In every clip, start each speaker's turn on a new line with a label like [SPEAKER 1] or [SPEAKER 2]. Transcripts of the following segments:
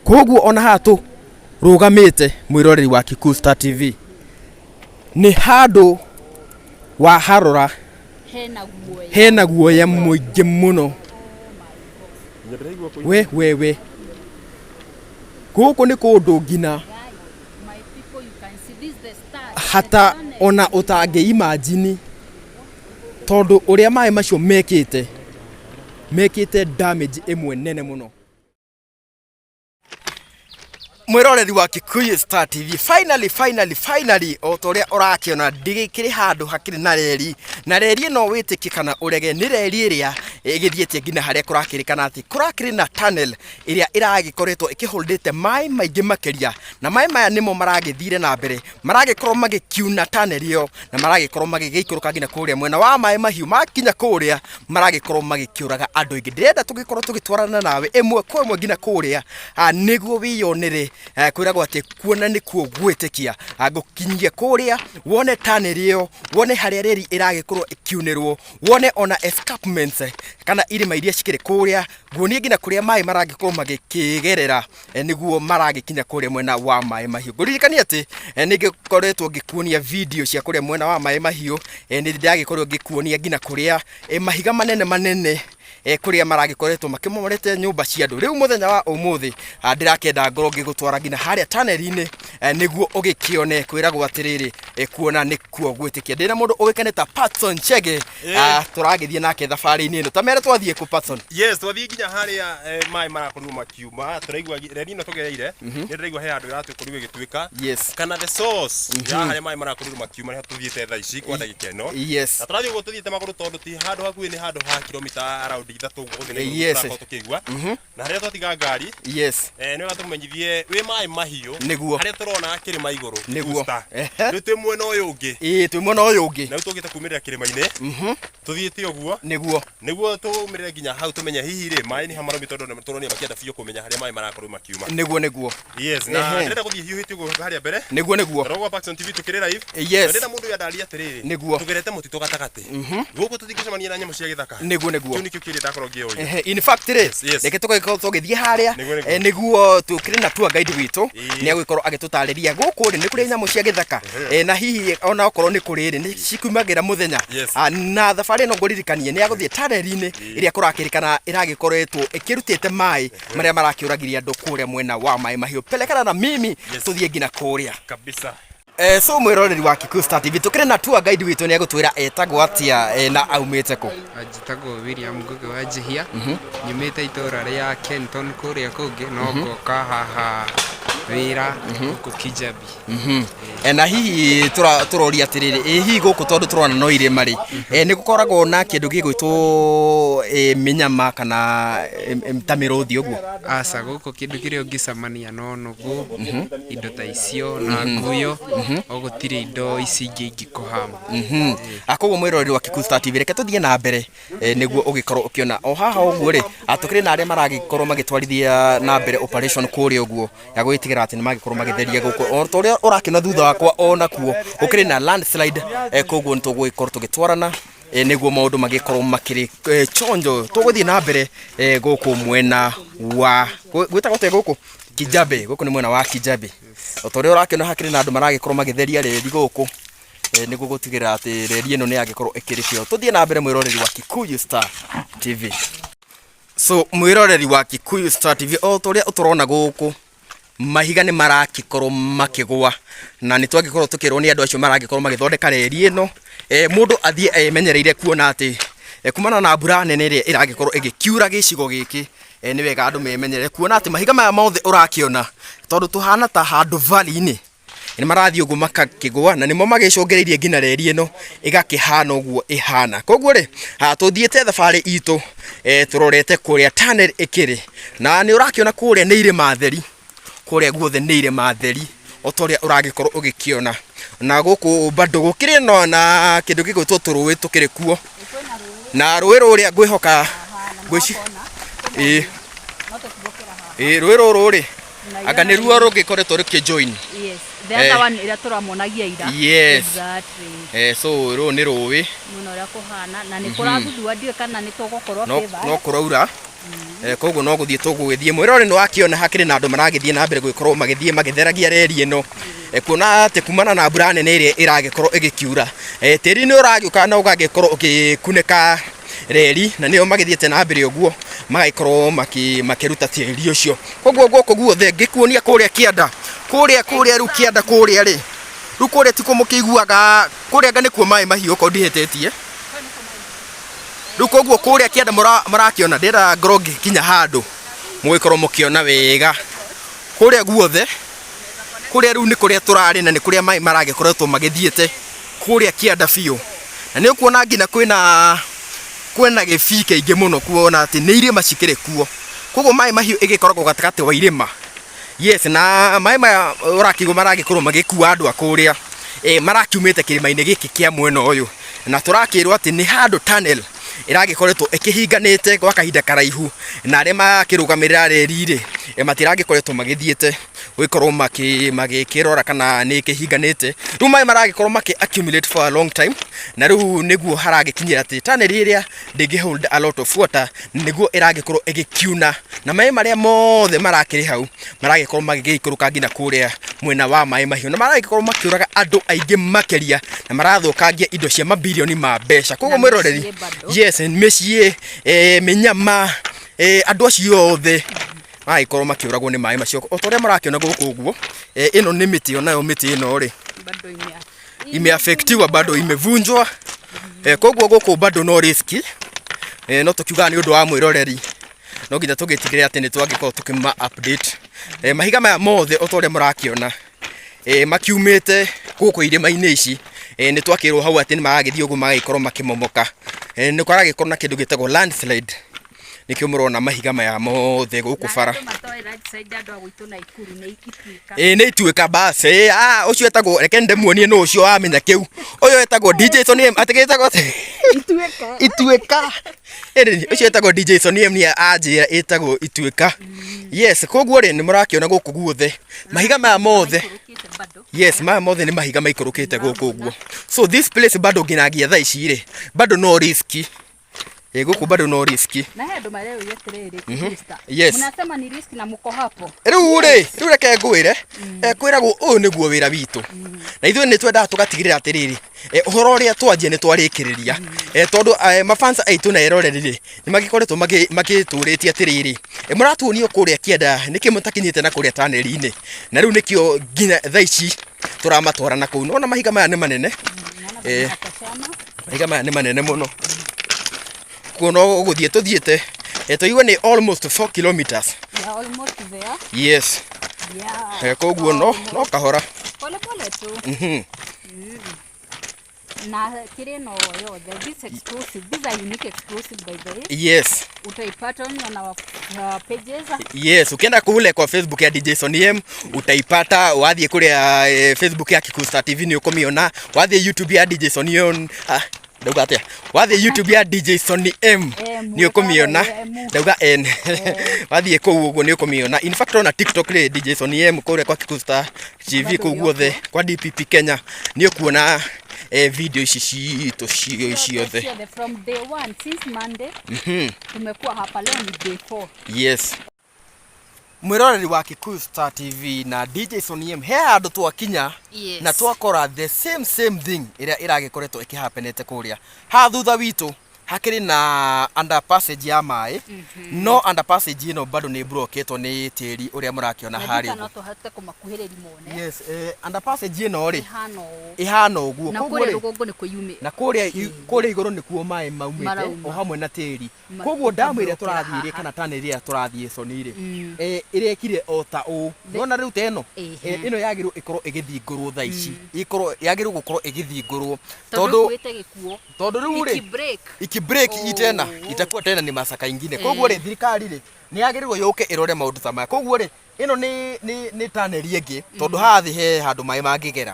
[SPEAKER 1] Koguo ona haha tũrũgamĩte, mwĩroreri wa Kikuyu Star TV, nĩ handũ waharora hena guoya mũingĩ mũno. We we we, gũkũ nĩ kũndũ nginya hata ona ũtangĩ imagine, tondũ ũrĩa maĩ macio mekĩte, mekĩte damage ĩmwe nene mũno. Mwĩroreri wa Kikuyu Star TV, finally, finally, finally, o ta ũrĩa ũrakĩona, ndĩkĩrĩ handũ hakĩrĩ na reri, na reri ĩno, wĩtĩkie kana ũrege, nĩ reri ĩrĩa ĩgĩthiĩte nginya harĩa kũrakĩrĩkana atĩ kũrakĩrĩ na tunnel ĩrĩa ĩragĩkoretwo ĩkĩholdĩte maĩ maingĩ makĩria, na maĩ maya nĩmo maragĩthire na mbere, maragĩkorwo magĩkiuna tunnel ĩyo na maragĩkorwo magĩgĩikũrũka nginya kũrĩa mwena wa Maĩ Mahiũ. Makinya kũrĩa maragĩkorwo magĩkĩũraga andũ aingĩ. Ndĩrenda tũgĩkorwo tũgĩtwarana nawe ĩmwe kwa ĩmwe nginya kũrĩa, nĩguo wĩyonere. Kwĩragwo atĩ kuona nĩkuo gwĩtĩkia. Ngũkinyie kũrĩa wone tunnel ĩyo, wone harĩa reri ĩragĩkorwo ĩkiunĩrwo, wone ona escarpments kana irĩma iria cikĩrĩ kũrĩa, nguonie nginya kũrĩa maĩ maragĩkorwo magĩkĩgerera nĩguo maragĩkinya kũrĩa mwena wa Maĩ Mahiũ. Ngũririkanie atĩ nĩ ngĩkoretwo ngĩkuonia video cia kũrĩa mwena wa Maĩ Mahiũ. Nĩ ndagĩkorirwo ngĩkuonia nginya kũrĩa mahiga manene manene kũrĩa maragĩkoretwo makĩmomorete nyũmba cia andũ. Rĩu mũthenya wa ũmũthĩ, ndĩrakĩenda ngorwo ngĩgũtwara nginya harĩa tunnel-inĩ nĩguo ũgĩkĩone. Kwĩragwo atĩrĩrĩ, kuona nĩkuo gwĩtĩkia. Ndĩna mũndũ ũĩkaine ta Patson Chege. Tũragĩthiĩ nake thabarĩ-inĩ ĩno. Ta mere twathiĩ kũ, Patson?
[SPEAKER 2] Yes, twathiĩ nginya harĩa maĩ marakorirwo makiuma. Tũraigua reri ĩno tũgereire, nĩ ndĩraigua he handũ ĩratũkorirwo ĩgĩtuĩka kana the source ya harĩa maĩ marakorirwo makiuma, nĩho tũthiĩte thaa ici kwa ndagĩka ĩno. Na tũrathiĩ ũguo tũthiĩte magũrũ tondũ ti handũ hakuhĩ, nĩ handũ ha kilomita around 3 ũguo gũthiĩ na igũrũ. Tũrakorwo tũkĩigua na harĩa twatiga ngari. Nĩ wega tũmenyithie wĩ Maĩ Mahiũ. Harĩa tũrona kĩrĩma igũrũ. Booster. Rĩu twĩ mwena ũyũ ũngĩ.
[SPEAKER 1] Ĩĩ, twĩ mwena ũyũ ũngĩ.
[SPEAKER 2] Na rĩu tũkĩte kumĩrĩra kĩrĩma-inĩ, tũthiĩte ũguo nĩguo tũmĩrĩre nginya hau, tũmenye hihi rĩ maĩ nĩ ha maraumia, tondũ nĩ tũronire makĩenda biũ kũmenya harĩa maĩ marakorwo makiuma.
[SPEAKER 1] Nĩguo.
[SPEAKER 2] Yes, na ndĩrenda gũthiĩ hiũhĩte ũguo harĩa mbere.
[SPEAKER 1] Nĩguo.
[SPEAKER 2] Tũrogwa Paxson TV tũkĩrĩ live. Na ndĩrenda mũndũ ũyũ andarie atĩrĩrĩ, tũgerete mũtitũ gatagatĩ gũkũ, tũtingĩcemania na nyamũ cia gĩthaka?
[SPEAKER 1] Nĩguo.
[SPEAKER 2] Kĩu nĩkĩo kĩrĩa ndakorwo ngĩũria.
[SPEAKER 1] In fact rĩ, reke tũgagĩkorwo tũgĩthiĩ harĩa.
[SPEAKER 2] Nĩguo.
[SPEAKER 1] Nĩguo tũkĩrĩ na tour guide witũ, nĩ agũgĩkorwo agĩtũtarĩria gũkũ rĩ nĩ kũrĩ nyamũ cia gĩthaka, na hihi ona okorwo nĩ kũrĩ rĩ, nĩ cikumagĩra mũthenya. Na thabarĩ ĩno, ngũririkanie, nĩ ya gũthiĩ tunnel-inĩ ĩrĩa kũrakĩrĩkana ĩragĩkoretwo ĩkĩrutĩte maĩ marĩa marakĩũragirie andũ kũrĩa mwena wa Maĩ Mahiũ. Pelekana na mimi tũthiĩ nginya kũrĩa.
[SPEAKER 2] Kabisa.
[SPEAKER 1] So mwĩroreri wa Kikuyu Star TV, tũkĩrĩ na tour guide witũ, nĩ egũtwĩra etagwo atĩa na aumĩte kũ.
[SPEAKER 3] Njĩtagwo William Ngugi wa Njihia, nyumĩte itũra rĩa Kenton kũrĩa kũngĩ, no ngoka haha wĩra gũkũ Kijabi.
[SPEAKER 1] Na hihi tũroria atĩrĩrĩ, ĩ hihi gũkũ, tondũ tũrona no irĩma rĩ, nĩ gũkoragwo na kĩndũ gĩgwĩtwo mĩnyama kana ta mĩrũthi ũguo?
[SPEAKER 3] Aca, gũkũ kĩndũ kĩrĩa ũngĩcemania no nũgũ, indo ta icio na nguyo, o gũtirĩ indo ici ingĩ ingĩkũhama.
[SPEAKER 1] Koguo mwĩroreri wa Kikuyu Star TV, reke tũthiĩ na mbere nĩguo ũgĩkorwo ũkĩona o haha ũguo rĩ, tũkĩrĩ na arĩa maragĩkorwo magĩtwarithia na mbere operation kũrĩa ũguo ya gũgĩtigĩra atĩ nĩ magĩkorwo magĩtheria gũkũ. O ta ũrĩa ũrakĩona thutha wakwa, onakuo gũkĩrĩ na landslide, koguo nĩ tũgũgĩkorwo tũgĩtwarana nĩguo maũndũ magĩkorwo makĩrĩ chonjo. Tũgũthiĩ na mbere gũkũ mwena wa gwĩtagwo atĩa gũkũ? Kijabe. Gũkũ nĩ mwena wa Kijabe. O ta ũrĩa ũrakĩona, hakĩrĩ na andũ maragĩkorwo magĩtheria reri gũkũ nĩguo gũtigĩrĩra atĩ reri ĩno nĩ yagĩkorwo ĩkĩrĩ kĩo. Tũthiĩ na mbere, mwĩroreri wa Kikuyu Star TV. So mwĩroreri wa Kikuyu Star TV, o ta ũrĩa ũtũrona gũkũ, mahiga nĩ marakĩkorwo makĩgwa, na nĩ twagĩkorwo tũkĩrwo nĩ andũ acio maragĩkorwo magĩthondeka reri ĩno, mũndũ athiĩ emenyereire, kuona atĩ kumana na mbura nene ĩrĩa ĩragĩkorwo ĩgĩkiura gĩcigo gĩkĩ, nĩ wega andũ memenyerere, kuona atĩ mahiga maya mothe ũrakĩona, tondũ tũhana ta handũ valley-inĩ, nĩ marathiĩ ũguo makakĩgwa, na nĩmo magĩcũngĩrĩirie nginya reri ĩno ĩgakĩhana ũguo ĩhana. Koguo rĩ, tũthiĩte thabarĩ itũ tũrorete kũrĩa tunnel ĩkĩrĩ, na nĩ ũrakĩona kũrĩa nĩ irĩma theri, kũrĩa guothe nĩ irĩma theri o ta ũrĩa ũragĩkorwo ũgĩkĩona. Na gũkũ bado gũkĩrĩ no na kĩndũ gĩgwĩtwo tũrũĩ tũkĩrĩ kuo, na rũĩ rũrĩa ngwĩhoka ngwĩci ĩĩ rũĩ rũrũ rĩ, anga nĩruo rũgĩkoretwo rũkĩ join.
[SPEAKER 4] Yes, the other one ĩrĩa tũramonagia ira. Exactly.
[SPEAKER 1] So rũrũ nĩ rũĩ.
[SPEAKER 4] Mũno ũrĩa kũhana na nĩ kũrathuthuo, ndiũĩ kana nĩ tũgũkorwo
[SPEAKER 1] no
[SPEAKER 4] favored.
[SPEAKER 1] No kũraura. Koguo no gũthiĩ tũgũgĩthiĩ. Mwĩrore nĩ wakĩona hakĩrĩ na andũ maragĩthiĩ na mbere gũgĩkorwo magĩthiĩ magĩtheragia reri ĩno. Kuona atĩ kumana na mbura nene ĩrĩa ĩragĩkorwo ĩgĩkiura, tĩri nĩ ũragĩũka na ũgagĩkorwo ũgĩkunĩka reri, na nĩo magĩthiĩte na mbere ũguo magagĩkorwo makĩruta tĩri ũcio. Koguo gũkũ guothe ngĩkuonia kũrĩa kĩanda, kũrĩa kũrĩa rĩu kĩanda kũrĩa rĩ, rĩu kũrĩa tikuo mũkĩiguaga, kũrĩa anga nĩkuo maĩ mahiũ okorwo ndihĩtĩtie. Rĩu koguo kũrĩa kĩanda mũrakĩona, ndĩrenda ngorwo ngĩkinya handũ mũgĩkorwo mũkĩona wega. Kũrĩa guothe, kũrĩa rĩu nĩ kũrĩa tũrarĩ na nĩ kũrĩa maĩ maragĩkoretwo magĩthiĩte kũrĩa kĩanda biũ. Na nĩ ũkuona nginya kwĩna kwĩna gĩbii kĩingĩ mũno kuona atĩ nĩ irĩma cikĩrĩ kuo. Koguo maĩ mahiũ ĩgĩkoragwo gatagatĩ wa irĩma. Yes, na maĩ maya ũrakĩigua maragĩkorwo magĩkua andũ a kũrĩa marakiumĩte kĩrĩma-inĩ gĩkĩ kĩa mwena ũyũ, na tũrakĩrwo atĩ nĩ handũ tunnel ĩragĩkoretwo ĩkĩhinganĩte gwa kahinda karaihu, na arĩa makĩrũgamĩrĩra reri rĩ, matiragĩkoretwo magĩthiĩte gũgĩkorwo magĩkĩrora kana nĩ ĩkĩhinganĩte. Rĩu maĩ maragĩkorwo makĩ accumulate for a long time, na rĩu nĩguo haragĩkinyĩra atĩ tunnel ĩrĩa ndĩngĩ hold a lot of water, nĩguo ĩragĩkorwo ĩgĩkiuna, na maĩ marĩa mothe marakĩrĩ hau maragĩkorwo magĩgĩikũrũka nginya kũrĩa mwena wa maĩ mahiũ, na maragĩkorwo makĩũraga andũ aingĩ makĩria, na marathũkangia indo cia mabirioni ma mbeca. Koguo
[SPEAKER 4] Na
[SPEAKER 1] mwĩroreri,
[SPEAKER 4] mĩciĩ bado.
[SPEAKER 1] Yes, mĩciĩ, mĩnyama, andũ acio othe maragĩkorwo makĩũragwo nĩ maĩ macio. O ta ũrĩa mũrakĩona gũkũ ũguo, ĩno nĩ mĩtĩ, onayo mĩtĩ ĩno rĩ
[SPEAKER 4] Bado ime
[SPEAKER 1] imeafektiwa bado imevunjwa. Koguo gũkũ bado no risk. No tũkiugaga nĩ ũndũ wa mwĩroreri no nginya tũgĩtigĩrĩre atĩ nĩ twangĩkorwo tũkĩma update. Mahiga maya mothe o ta ũrĩa mũrakĩona, makiumĩte gũkũ irĩma-inĩ ici, nĩ twakĩrwo hau atĩ nĩ maragĩthiĩ ũguo magagĩkorwo makĩmomoka. Nĩ kũragĩkorwo na kĩndũ gĩtagwo landslide, nĩkĩo mũrona mahiga maya mothe gũkũ bara.
[SPEAKER 4] Na andũ matoĩ landslide, andũ a gwitũ Naikuru, nĩ ituĩka.
[SPEAKER 1] Ĩĩ nĩ ituĩka bas. Ĩĩ ah ũcio etagwo, reke ndĩmuonie nũ ũcio wamenya kĩu. Ũyũ etagwo DJ Sonny M, atĩ gĩtagwo atĩa?
[SPEAKER 4] Ituĩka.
[SPEAKER 1] Ituĩka. Ĩĩ ũcio etagwo DJ Sonny M nĩ anjĩra ĩtagwo ituĩka. Yes, koguo rĩ nĩ mũrakĩona gũkũ guothe mahiga maya mothe.
[SPEAKER 4] Maikũrũkĩte bado.
[SPEAKER 1] Yes, maya mothe nĩ mahiga maikũrũkĩte gũkũ ũguo. So this place bado nginyagia thaa ici rĩ, bado no riski. Ĩ gũkũ bado no riski.
[SPEAKER 4] Na he andũ mareyũria atĩrĩrĩ, Krista.
[SPEAKER 1] Yes.
[SPEAKER 4] Mnasema ni risk na mko hapo.
[SPEAKER 1] Rĩu rĩ, rĩu reke ngwĩre, kwĩragwo ũyũ nĩguo wĩra witũ. Na ithuĩ nĩ twendaga tũgatigĩrĩra atĩrĩrĩ, ũhoro ũrĩa twanjia nĩ twarĩkĩrĩria. Tondũ mafans aitũ na eroreri rĩ, nĩ magĩkoretwo magĩtũrĩtie atĩrĩrĩ, mũratuonio kũrĩa kĩanda, nĩkĩ mũtakinyĩte na kũrĩa taneli-inĩ? Na rĩu nĩkĩo nginya thaa ici tũramatwara na kũu. Nĩwona mahiga maya nĩ manene. Mahiga maya nĩ manene mũno. Kuo no gũthiĩ tũthiĩte, tũigue nĩ almost 4 kilometers.
[SPEAKER 4] Yeah, almost there.
[SPEAKER 1] Yes.
[SPEAKER 4] Yeah.
[SPEAKER 1] Koguo no kahora.
[SPEAKER 4] Pole pole tu. Na kile no yothe, this exclusive, these are unique exclusive by the way.
[SPEAKER 1] Yes.
[SPEAKER 4] Utaipata only on our pages.
[SPEAKER 1] Yes, ukienda kule kwa Facebook ya DJ Sonny M utaipata, wathiĩ kũrĩa Facebook ya Kikuyu Star TV nĩ ũkũmĩona, wathiĩ YouTube ya DJ Sonny M, ndauga atĩa? Wathiĩ YouTube ya DJ Sonny M
[SPEAKER 4] M,
[SPEAKER 1] nĩ ũkũmĩona,
[SPEAKER 4] M.
[SPEAKER 1] ndauga N. Wathiĩ kũu ũguo nĩ ũkũmĩona. In fact ona TikTok rĩ, DJ Sonny M kũrĩa kwa Kikuyu Star TV kũu guothe kwa DPP Kenya nĩ ũkuona video ici citũ ciothe.
[SPEAKER 4] Ciothe from day one since Monday. Tumekuwa hapa, leo ni day 4.
[SPEAKER 1] Yes. Mwĩroreri wa Kikuyu Star TV na DJ Sonny M, he handũ twakinya
[SPEAKER 4] Yes.
[SPEAKER 1] na twakora the same same thing ĩrĩa ĩragĩkoretwo ĩkĩhapenete kũrĩa haha thutha witũ. Hakĩrĩ na under passage ya maĩ, no under passage ĩno bado nĩ broketwo nĩ tĩri ũrĩa mũrakĩona
[SPEAKER 4] Na
[SPEAKER 1] harĩa
[SPEAKER 4] ndika no
[SPEAKER 1] ũguo.
[SPEAKER 4] tũhote kũmakuhĩrĩria mone.
[SPEAKER 1] Yes, under passage ĩno rĩ
[SPEAKER 4] Ĩhana ũũ.
[SPEAKER 1] Ĩhana ũguo.
[SPEAKER 4] Na
[SPEAKER 1] Koguo
[SPEAKER 4] kũrĩa
[SPEAKER 1] rĩ,
[SPEAKER 4] rũgongo nĩ kwĩyumĩ.
[SPEAKER 1] Na kũrĩa kũrĩa igũrũ nĩkuo maĩ maumĩte
[SPEAKER 4] Marauma.
[SPEAKER 1] o hamwe na tĩri. Koguo ndamwĩra tũrathiĩ rĩ, kana tana ĩrĩa tũrathiĩ Sony rĩ, ĩrekire o ta ũũ. Nĩwona rĩu ta ĩno? Ĩno yagĩrĩirwo ĩkorwo ĩgĩthingũrwo thaa ici. Ĩkorwo yagĩrĩirwo gũkorwo ĩgĩthingũrwo.
[SPEAKER 4] Tondũ
[SPEAKER 1] Tondũ
[SPEAKER 4] ĩkuĩte gĩkuũ.
[SPEAKER 1] Tondũ rĩu rĩ,
[SPEAKER 4] Iki break.
[SPEAKER 1] Iki break itena, itakuwa tena ni masaka ingine. Koguo rĩ, thirikari rĩ, nĩ yagĩrĩirwo yũke ĩrore maũndũ ta maya. Koguo rĩ, ĩno nĩ tunnel ĩngĩ, tondũ haha thĩ he handũ maĩ mangĩgera.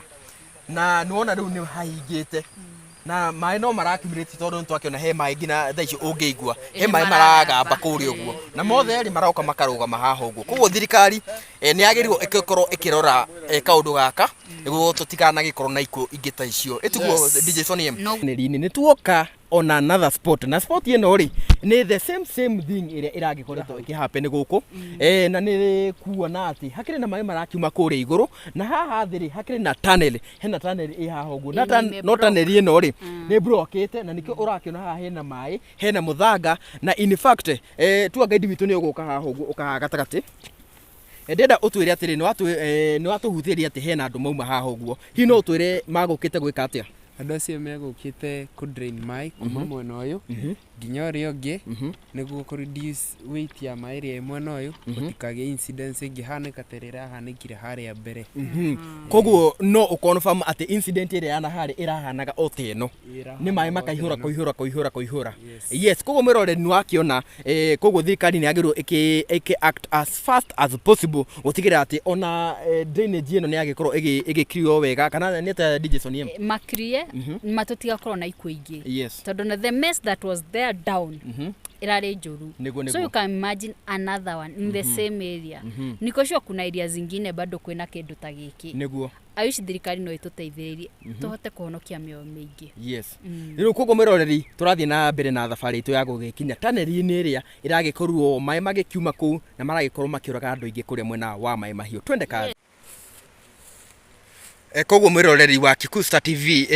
[SPEAKER 1] Na nĩwona rĩu nĩ hahingĩte. Na maĩ no marakiumĩrĩte, tondũ nĩ twakĩona he maĩ nginya thaa ici ũngĩigua he
[SPEAKER 4] Nĩ
[SPEAKER 1] maĩ
[SPEAKER 4] maragamba.
[SPEAKER 1] maragamba kũrĩa ũguo, na mothe rĩ maroka makarũgama haha ũguo. Koguo thirikari nĩ yagĩrĩirwo ĩkorwo ĩkĩrora kaũndũ gaka nĩguo tũtikanagĩkorwo na ikuũ ingĩ ta icio. Ĩtiguo
[SPEAKER 4] Yes.
[SPEAKER 1] DJ Sonny M?
[SPEAKER 4] No.
[SPEAKER 1] Nĩ tuoka. On another spot, na spot ĩno rĩ, nĩ the same same thing ĩrĩa ĩragĩkoretwo ĩkĩhappen gũkũ, na nĩ kuona atĩ hakĩrĩ na maĩ marakiuma kũrĩa igũrũ, na haha thĩ rĩ, hakĩrĩ na tunnel, hena tunnel ĩ haha ũguo na
[SPEAKER 4] Ĩno ime
[SPEAKER 1] no
[SPEAKER 4] block.
[SPEAKER 1] Tunnel ĩno rĩ, nĩ blockĩte, na nĩkĩo ũrakĩona haha hena maĩ, hena mũthanga. Na in fact, tour guide witũ nĩ ũgũka haha ũguo, ũka haha gatagatĩ. Ndĩrenda ũtwĩre atĩrĩ, nĩ watũhutĩria atĩ hena andũ mauma haha ũguo, hihi no ũtwĩre magũkĩte gwĩka atĩa?
[SPEAKER 3] Andũ acio megũkĩte kũ drain maĩ kuma mwena ũyũ nginya ũrĩa ũngĩ, nĩguo kũ reduce weight ya maĩ ĩrĩa ĩ mwena ũyũ, gũtikagĩe incidents ĩngĩhanĩka ta ĩrĩa ĩrahanĩkire harĩa mbere.
[SPEAKER 1] Koguo no ũconfirm atĩ incident ĩrĩa yana harĩa ĩrahanaga o ta ĩno, nĩ maĩ makaihũra, kũihũra, kũihũra, kũihũra? Yes. Koguo mwĩroreri nĩ wakĩona, koguo thirikari nĩ yagĩrĩirwo ĩkĩ act as fast as possible gũtigĩrĩra atĩ ona drainage ĩno nĩ yagĩkorwo ĩgĩclear wega, kana nĩ ta DJ Soniem?
[SPEAKER 4] Makirie matũtigakorwo na ikuũ ingĩ, tondũ na the mess that was there down ĩrarĩ njũru. So you can imagine another one in the same area. Niko sure kuna area zingine bado kwĩna kĩndũ ta gĩkĩ. I wish thirikari no ĩtũteithĩrĩrie tũhote kũhonokia mĩoyo mĩingĩ.
[SPEAKER 1] Yes. Rĩu koguo mwĩroreri, tũrathiĩ na mbere na thabarĩ itũ ya gũgĩkinya taneri-inĩ ĩrĩa ĩragĩkorwo maĩ magĩkiuma kũu na maragĩkorwo makĩũraga andũ aingĩ kũrĩa mwena wa Maĩ Mahiũ. Twende kazi. Koguo mwĩroreri wa Kikuyu Star TV,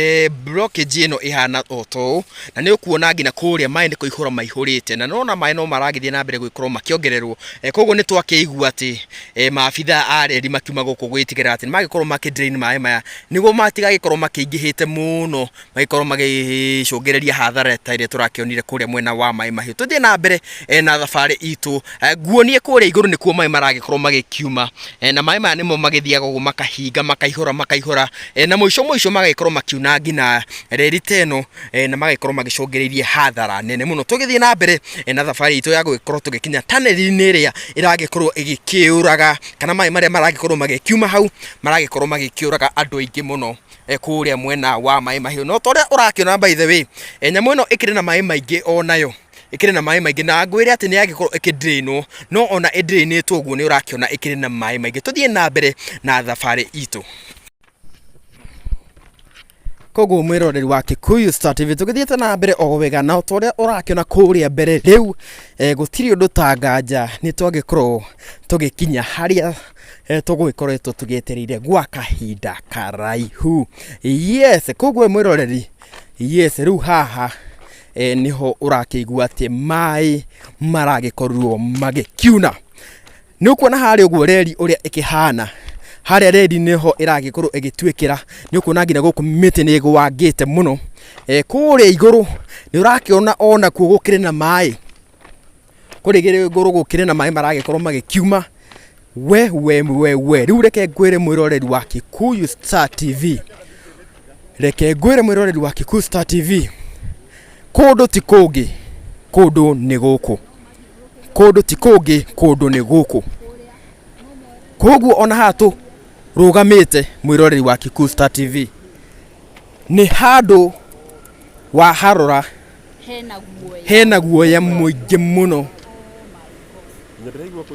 [SPEAKER 1] blockage ĩno ĩhana o ta ũũ, na nĩ ũkuona nginya kũrĩa maĩ nĩ kũihũra maihũrĩte, na nona maĩ no maragĩthiĩ na mbere gũgĩkorwo makĩongererwo. Koguo nĩ twakĩigua atĩ maabitha a reri makiuma gũkũ gwĩtigĩra atĩ nĩ magĩkorwo makĩ drain maĩ maya nĩguo matigagĩkorwo makĩingĩhĩte mũno, magĩkorwo magĩcũngĩrĩria hathara ta ĩrĩa tũrakĩonire kũrĩa mwena wa Maĩ Mahiũ. Tũthiĩ na mbere na thabarĩ itũ, nguonie kũrĩa igũrũ nĩkuo maĩ maragĩkorwo magĩkiuma, na maĩ maya nĩmo magĩthiaga ũguo makahinga, makaihũra, makaihũra, na mũico mũico magagĩkorwo makiuna nginya reri ta ĩno, na magagĩkorwo magĩcũngĩrĩirie hathara nene mũno. Tũgĩthiĩ na mbere na thabarĩ itũ ya gũgĩkorwo tũgĩkinya taneri-inĩ ĩrĩa ĩragĩkorwo ĩgĩkĩũraga, kana maĩ marĩa maragĩkorwo magĩkiuma hau maragĩkorwo magĩkĩũraga andũ aingĩ mũno kũrĩa mwena wa Maĩ Mahiũ. No ta ũrĩa ũrakĩona, by the way, nyamũ ĩno ĩkĩrĩ na maĩ maingĩ, onayo ĩkĩrĩ na maĩ maingĩ, na ngwĩre atĩ nĩ yagĩkorwo ĩkĩdrainwo, no ona ĩdrainĩtwo ũguo nĩ ũrakĩona ĩkĩrĩ na maĩ maingĩ. Tũthiĩ na mbere na thabarĩ itũ. Koguo mwĩroreri wa Kikuyu Star TV, tũgĩthiĩte na mbere o wega, na ta ũrĩa ũrakĩona kũrĩa mbere rĩu, gũtirĩ ũndũ ta nganja nĩ twagĩkorwo tũgĩkinya harĩa tũgũgĩkoretwo tũgĩetereire gwa kahinda karaihu. Yes. Koguo mwĩroreri, yes, rĩu haha nĩho ũrakĩigua atĩ maĩ maragĩkorirwo magĩkiuna. Nĩ ũkuona harĩa ũguo reri ũrĩa ĩkĩhana, harĩa reri nĩho ĩragĩkorwo ĩgĩtuĩkĩra. Nĩ ũkuona nginya gũkũ mĩtĩ nĩ ĩgwangĩte mũno. Kũrĩa igũrũ nĩ ũrakĩona onakuo gũkĩrĩ na maĩ, kũrĩa igũrũ gũkĩrĩ na maĩ maragĩkorwo magĩkiuma. We we we we, rĩu reke ngwĩre mwĩroreri wa Kikuyu Star TV, reke ngwĩre mwĩroreri wa Kikuyu Star TV, kũndũ ti kũngĩ, kũndũ nĩ gũkũ, kũndũ ti kũngĩ, kũndũ nĩ gũkũ. Koguo ona haha tũrũgamĩte, mwĩroreri wa Kikuyu Star TV, nĩ handũ waharora
[SPEAKER 4] hena guoya,
[SPEAKER 1] hena guoya mũingĩ mũno.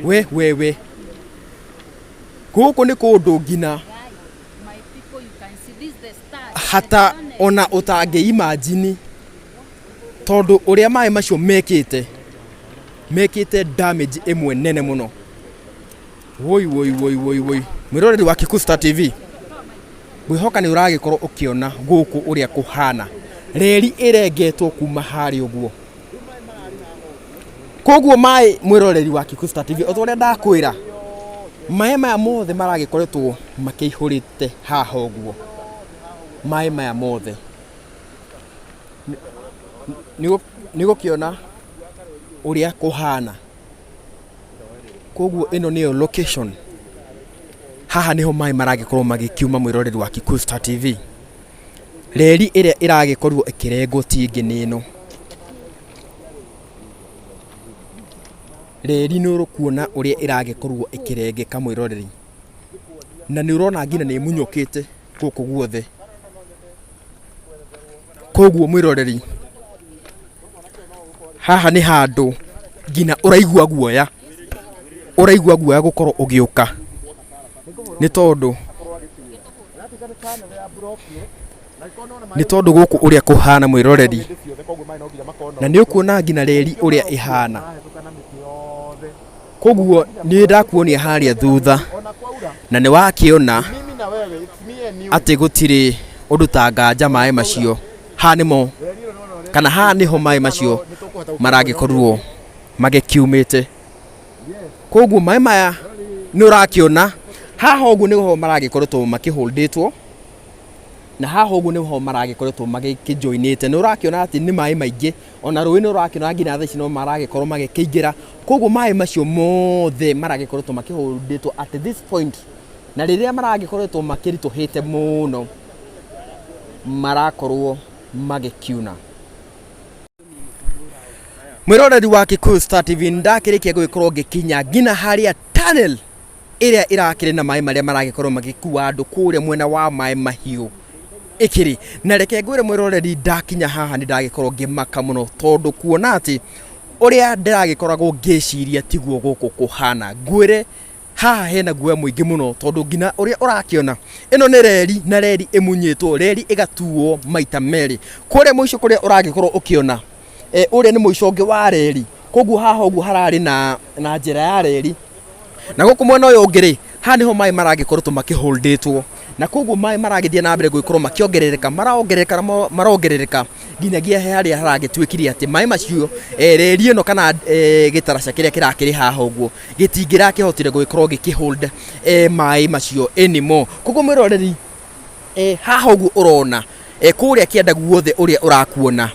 [SPEAKER 1] We we we, gũkũ nĩ kũndũ nginya
[SPEAKER 4] My people, you can see this is the start.
[SPEAKER 1] Hata ona ũtangĩ imagine, tondũ ũrĩa maĩ macio mekĩte damage ĩmwe nene mũno. Woi woi woi woi woi, mwĩroreri wa Kikuyu Star TV, ngwĩhoka nĩ ũragĩkorwo ũkĩona gũkũ ũrĩa kũhana, reri ĩrengetwo kuma harĩa ũguo. Koguo maĩ, mwĩroreri wa Kikuyu Star TV, o ta ũrĩa ndakwĩra, maĩ maya mothe maragĩkoretwo makĩihũrĩte haha ũguo, maĩ maya mothe nĩ ũgũkĩona ũrĩa kũhana. Koguo ĩno nĩyo location, haha nĩho maĩ maragĩkorwo magĩkiuma. Mwĩroreri wa Kikuyu Star TV, reri ĩrĩa ĩragĩkorirwo ĩkĩrengwo ti ĩngĩ nĩ ĩno reri. Nĩ ũkuona ũrĩa ĩragĩkorwo ĩkĩrengeka, mwĩroreri, na nĩ ũrona nginya nĩ ĩmunyũkĩte gũkũ guothe. Koguo mwĩroreri, haha nĩ handũ nginya ũraigua guoya, ũraigua guoya gũkorwo ũgĩũka, nĩ tondũ Nĩ tondũ gũkũ ũrĩa kũhana mwĩroreri, na nĩ ũkuona nginya reri ũrĩa ĩhana. Koguo nĩ ndakuonia harĩa thutha, na nĩ wakĩona atĩ gũtirĩ ũndũ ta nganja maĩ macio haha nĩmo kana haha nĩho maĩ macio maragĩkorirwo magĩkiumĩte. Koguo maĩ maya nĩ ũrakĩona haha ũguo nĩho maragĩkoretwo makĩholdĩtwo, na haha ũguo nĩho maragĩkoretwo magĩkĩjoinĩte. Nĩ ũrakĩona atĩ nĩ maĩ maingĩ, ona rũĩ nĩ ũrakĩona nginya thaa ici no maragĩkorwo magĩkĩingĩra. Koguo maĩ macio mothe maragĩkoretwo makĩholdĩtwo at this point, na rĩrĩa maragĩkoretwo makĩritũhĩte mũno marakorwo magĩkiuna. Mwĩroreri wa Kikuyu Star TV, ndakĩrĩkia gũgĩkorwo ngĩkinya nginya harĩa tunnel ĩrĩa ĩrakĩrĩ na maĩ marĩa maragĩkorwo magĩkua andũ kũrĩa mwena wa maĩ mahiũ ĩkĩrĩ. Na reke ngwĩre mwĩroreri, ndakinya haha nĩ ndagĩkorwo ngĩmaka mũno, tondũ kuona atĩ ũrĩa ndĩragĩkoragwo ngĩciria tiguo gũkũ kũhana. Ngwĩre haha hena guoya mũingĩ mũno, tondũ nginya ũrĩa ũrakĩona ĩno nĩ reri, na reri ĩmunyĩtwo, reri ĩgatuo maita merĩ. Kũrĩa mũico kũrĩa ũragĩkorwo ũkĩona ũrĩa nĩ mũico ũngĩ wa reri. Koguo haha ũguo hararĩ na njĩra ya reri, na gũkũ mwena ũyũ ũngĩ rĩ, haha nĩho maĩ maragĩkoretwo makĩholdĩtwo, na koguo maĩ maragĩthiĩ na mbere gũgĩkorwo makĩongerereka, marongerereka, marongerereka nginyagia he harĩa haragĩtuĩkire atĩ maĩ macio, reri ĩno kana gĩtaraca kĩrĩa kĩrakĩrĩ haha ũguo gĩtingĩrakĩhotire gũgĩkorwo gĩkĩhold maĩ macio anymore. Koguo mwĩroreri, haha ũguo ũrona, kũrĩa kĩanda guothe ũrĩa ũrakuona,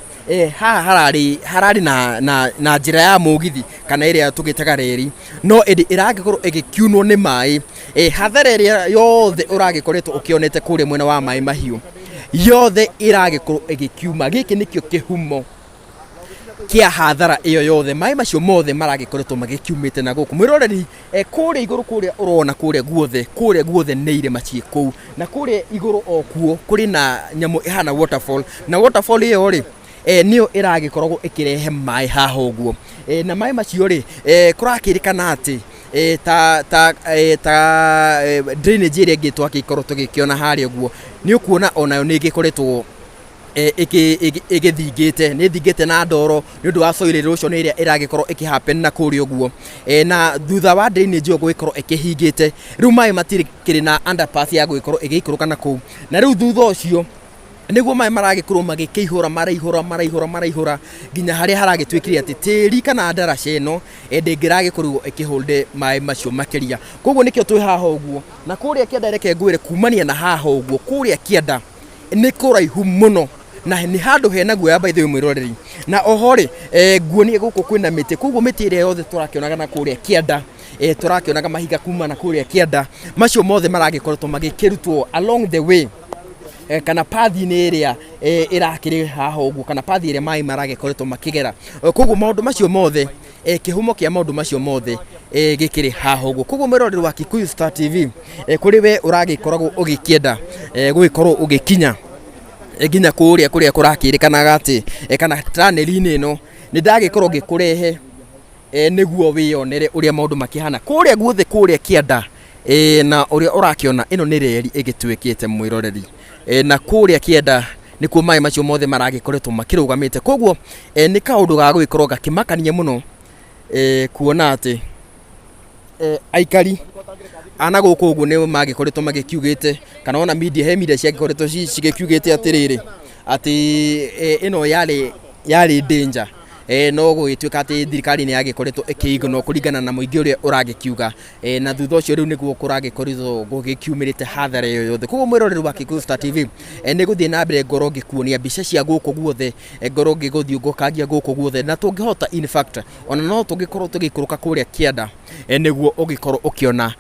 [SPEAKER 1] haha hararĩ na njĩra ya mũgithi kana ĩrĩa tũgĩtaga reri, no ĩndĩ ĩragĩkorwo ĩgĩkiunwo nĩ maĩ. Hathara ĩrĩa yothe ũragĩkoretwo ũkĩonete kũrĩa mwena wa maĩ mahiũ yothe ĩragĩkorwo ĩgĩkiuma. Gĩkĩ nĩkĩo kĩhumo kĩa hathara ĩyo yothe, maĩ macio mothe maragĩkoretwo magĩkiumĩte na gũkũ. Mwĩroreri, kũrĩa igũrũ kũrĩa ũrona kũrĩa guothe, kũrĩa guothe nĩ irĩma ciĩ kũu, na kũrĩa igũrũ o kuo kũrĩ na nyamũ ĩhana waterfall, na waterfall ĩyo rĩ, nĩyo ĩragĩkoragwo ĩkĩrehe maĩ haha ũguo. Na maĩ macio rĩ, kũrakĩrĩkana atĩ ta drainage ĩrĩa ĩngĩ twagĩkorwo tũgĩkĩona harĩa ũguo, nĩ ũkuona onayo nĩ ĩgĩkoretwo ĩgĩthingĩte, nĩ ĩthingĩte na ndoro nĩ ũndũ wa soil erosion ĩrĩa ĩragĩkorwo ĩkĩ happen na kũrĩa ũguo. Na thutha wa drainage ĩyo gũgĩkorwo ĩkĩhingĩte, rĩu maĩ matikĩrĩ na underpass ya gũgĩkorwo ĩgĩikũrũka na kũu, na rĩu thutha ũcio nĩguo maĩ maragĩkorwo magĩkĩihũra, maraihũra, maraihũra, maraihũra nginya harĩa haragĩtuĩkire atĩ tĩri kana ndaraca ĩno ndĩngĩragĩkorirwo ĩkĩhold maĩ macio makĩria. Koguo nĩkĩo twĩ haha ũguo. Na kũrĩa kĩanda, reke ngwĩre kumania na haha ũguo, kũrĩa kĩanda nĩ kũraihu mũno na nĩ handũ hena guoya, by the way mwĩroreri. Na oho rĩ, nguonie gũkũ kwĩna mĩtĩ, koguo mĩtĩ ĩrĩa yothe tũrakĩonaga na kũrĩa kĩanda, tũrakĩonaga mahiga kuma na kũrĩa kĩanda, macio mothe maragĩkoretwo magĩkĩrutwo along the way, kana pathi-inĩ ĩrĩa ĩrakĩrĩ haha ũguo, kana pathi ĩrĩa maĩ maragĩkoretwo makĩgera. Koguo maũndũ macio mothe, kĩhumo kĩa maũndũ macio mothe gĩkĩrĩ haha ũguo. Koguo mwĩroreri wa Kikuyu Star TV, kũrĩ we ũragĩkoragwo ũgĩkĩenda gũgĩkorwo ũgĩkinya nginya kũrĩa kũrĩa kũrakĩrĩkanaga atĩ kana tunnel-inĩ ĩno, nĩ ndagĩkorwo ngĩkũrehe nĩguo wĩyonere ũrĩa maũndũ makĩhana kũrĩa guothe kũrĩa kĩanda. Na ũrĩa ũrakĩona ĩno nĩ reri ĩgĩtuĩkĩte, mwĩroreri, na kũrĩa kĩanda nĩkuo maĩ macio mothe maragĩkoretwo makĩrũgamĩte. Koguo nĩ kaũndũ ga gũgĩkorwo gakĩmakania mũno, kuona atĩ aikari ana gũkũ ũguo nĩ magĩkoretwo magĩkiugĩte, kana ona media, he media ciagĩkoretwo cigĩkiugĩte atĩrĩrĩ, atĩ ĩno yarĩ danger, no gũgĩtuĩka atĩ thirikari nĩ yagĩkoretwo ĩkĩignore kũringana na mũingĩ ũrĩa ũragĩkiuga, na thutha ũcio rĩu nĩguo kũragĩkorirwo gũgĩkiumĩrĩte hathara ĩyo yothe. Koguo mwĩroreri wa Kikuyu Star TV, nĩ gũthiĩ na mbere ngorwo ngĩkuonia mbica cia gũkũ guothe, ngorwo ngĩgũthiũngũkangia gũkũ guothe, na tũngĩhota, in fact, ona no tũngĩkorwo tũgĩikũrũka kũrĩa kĩanda, nĩguo ũgĩkorwo ũkĩona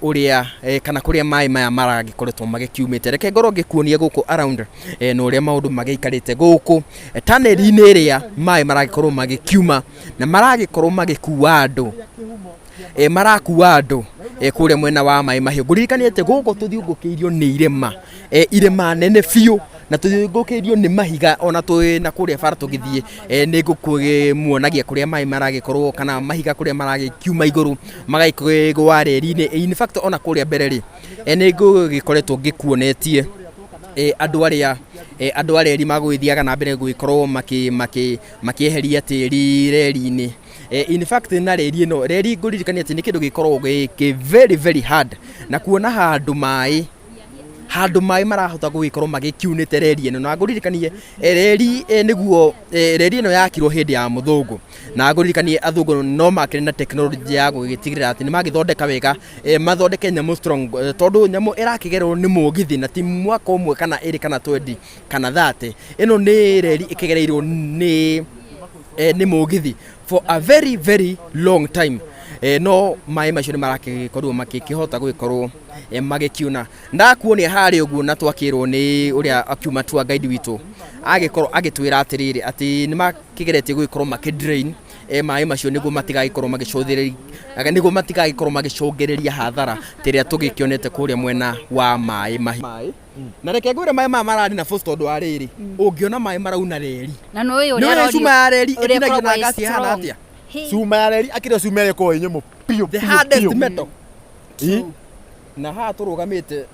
[SPEAKER 1] ũrĩa kana kũrĩa maĩ maya maragĩkoretwo magĩkiumĩte. Reke ngorwo ngĩkuonia gũkũ around, na ũrĩa maũndũ magĩikarĩte gũkũ tunnel-inĩ ĩrĩa maĩ maragĩkorwo magĩkiuma na maragĩkorwo magĩkua andũ, marakua andũ kũrĩa mwena wa maĩ mahiũ. Ngũririkanie atĩ gũkũ tũthiũngũkĩirio nĩ irĩma, irĩma nene biũ, na tũthiũngũkĩirio nĩ mahiga. Ona twĩ na kũrĩa bara tũgĩthiĩ, nĩ ngũkĩmuonagia kũrĩa maĩ maragĩkorwo kana mahiga kũrĩa maragĩkiuma igũrũ magagĩkĩgwa reri-inĩ. In fact, ona kũrĩa mbere rĩ, nĩ ngũgĩkoretwo ngĩkuonetie andũ arĩa Andũ a reri magũgĩthiaga na mbere gũgĩkorwo makĩeheria tĩri reri-inĩ. In fact na reri ĩno, reri ngũririkanie atĩ nĩ kĩndũ gĩkoragwo gĩ very very hard, na kuona handũ maĩ handũ maĩ marahota gũgĩkorwo magĩkiunĩte reri ĩno. Na ngũririkanie reri nĩguo reri ĩno yakirwo hĩndĩ ya mũthũngũ, na ngũririkanie athũngũ no makĩrĩ na tekinoronjĩ ya gũgĩtigĩrĩra atĩ nĩ magĩthondeka wega, mathondeke nyamũ strong, tondũ nyamũ ĩrakĩgererwo nĩ mũgithi na ti mwaka ũmwe kana ĩrĩ kana 20 kana 30. Ĩno nĩ reri ĩkĩgereirwo nĩ mũgithi for a very very long time, no maĩ macio nĩ marakĩkorirwo makĩhota gũgĩkorwo magĩkiuna. Ndakuonia harĩa ũguo, na twakĩrwo nĩ ũrĩa akiuma tour guide witũ agĩkorwo agĩtwĩra atĩrĩrĩ, atĩ nĩ makĩgeretie gũgĩkorwo makĩ drain maĩ macio nĩguo matigagĩkorwo magĩcũthĩrĩria, nĩguo matigagĩkorwo magĩcũngĩrĩria hathara ta ĩrĩa tũgĩkĩonete kũrĩa mwena wa maĩ mahiũ. Na reke ngwĩre, maĩ maya mararĩ na force, tondũ wa rĩrĩ, ũngĩona maĩ marauna reri,
[SPEAKER 4] Na nĩ ũĩ
[SPEAKER 1] nĩ
[SPEAKER 4] ũrĩa
[SPEAKER 1] ũrĩa cuma ya reri
[SPEAKER 4] ũrĩa
[SPEAKER 1] ĩtinagio na
[SPEAKER 4] ĩkoragwo ĩ
[SPEAKER 1] ngasi ĩhana
[SPEAKER 4] strong.
[SPEAKER 1] atĩa.
[SPEAKER 4] Hey.
[SPEAKER 5] Cuma ya reri akĩrĩ cuma ĩrĩa ĩkoragwo ĩ nyũmũ biũ.
[SPEAKER 1] The
[SPEAKER 5] biũ,
[SPEAKER 1] hardest
[SPEAKER 5] biũ.
[SPEAKER 1] metal.
[SPEAKER 5] Ĩ,
[SPEAKER 1] Na haha tũrũgamĩte,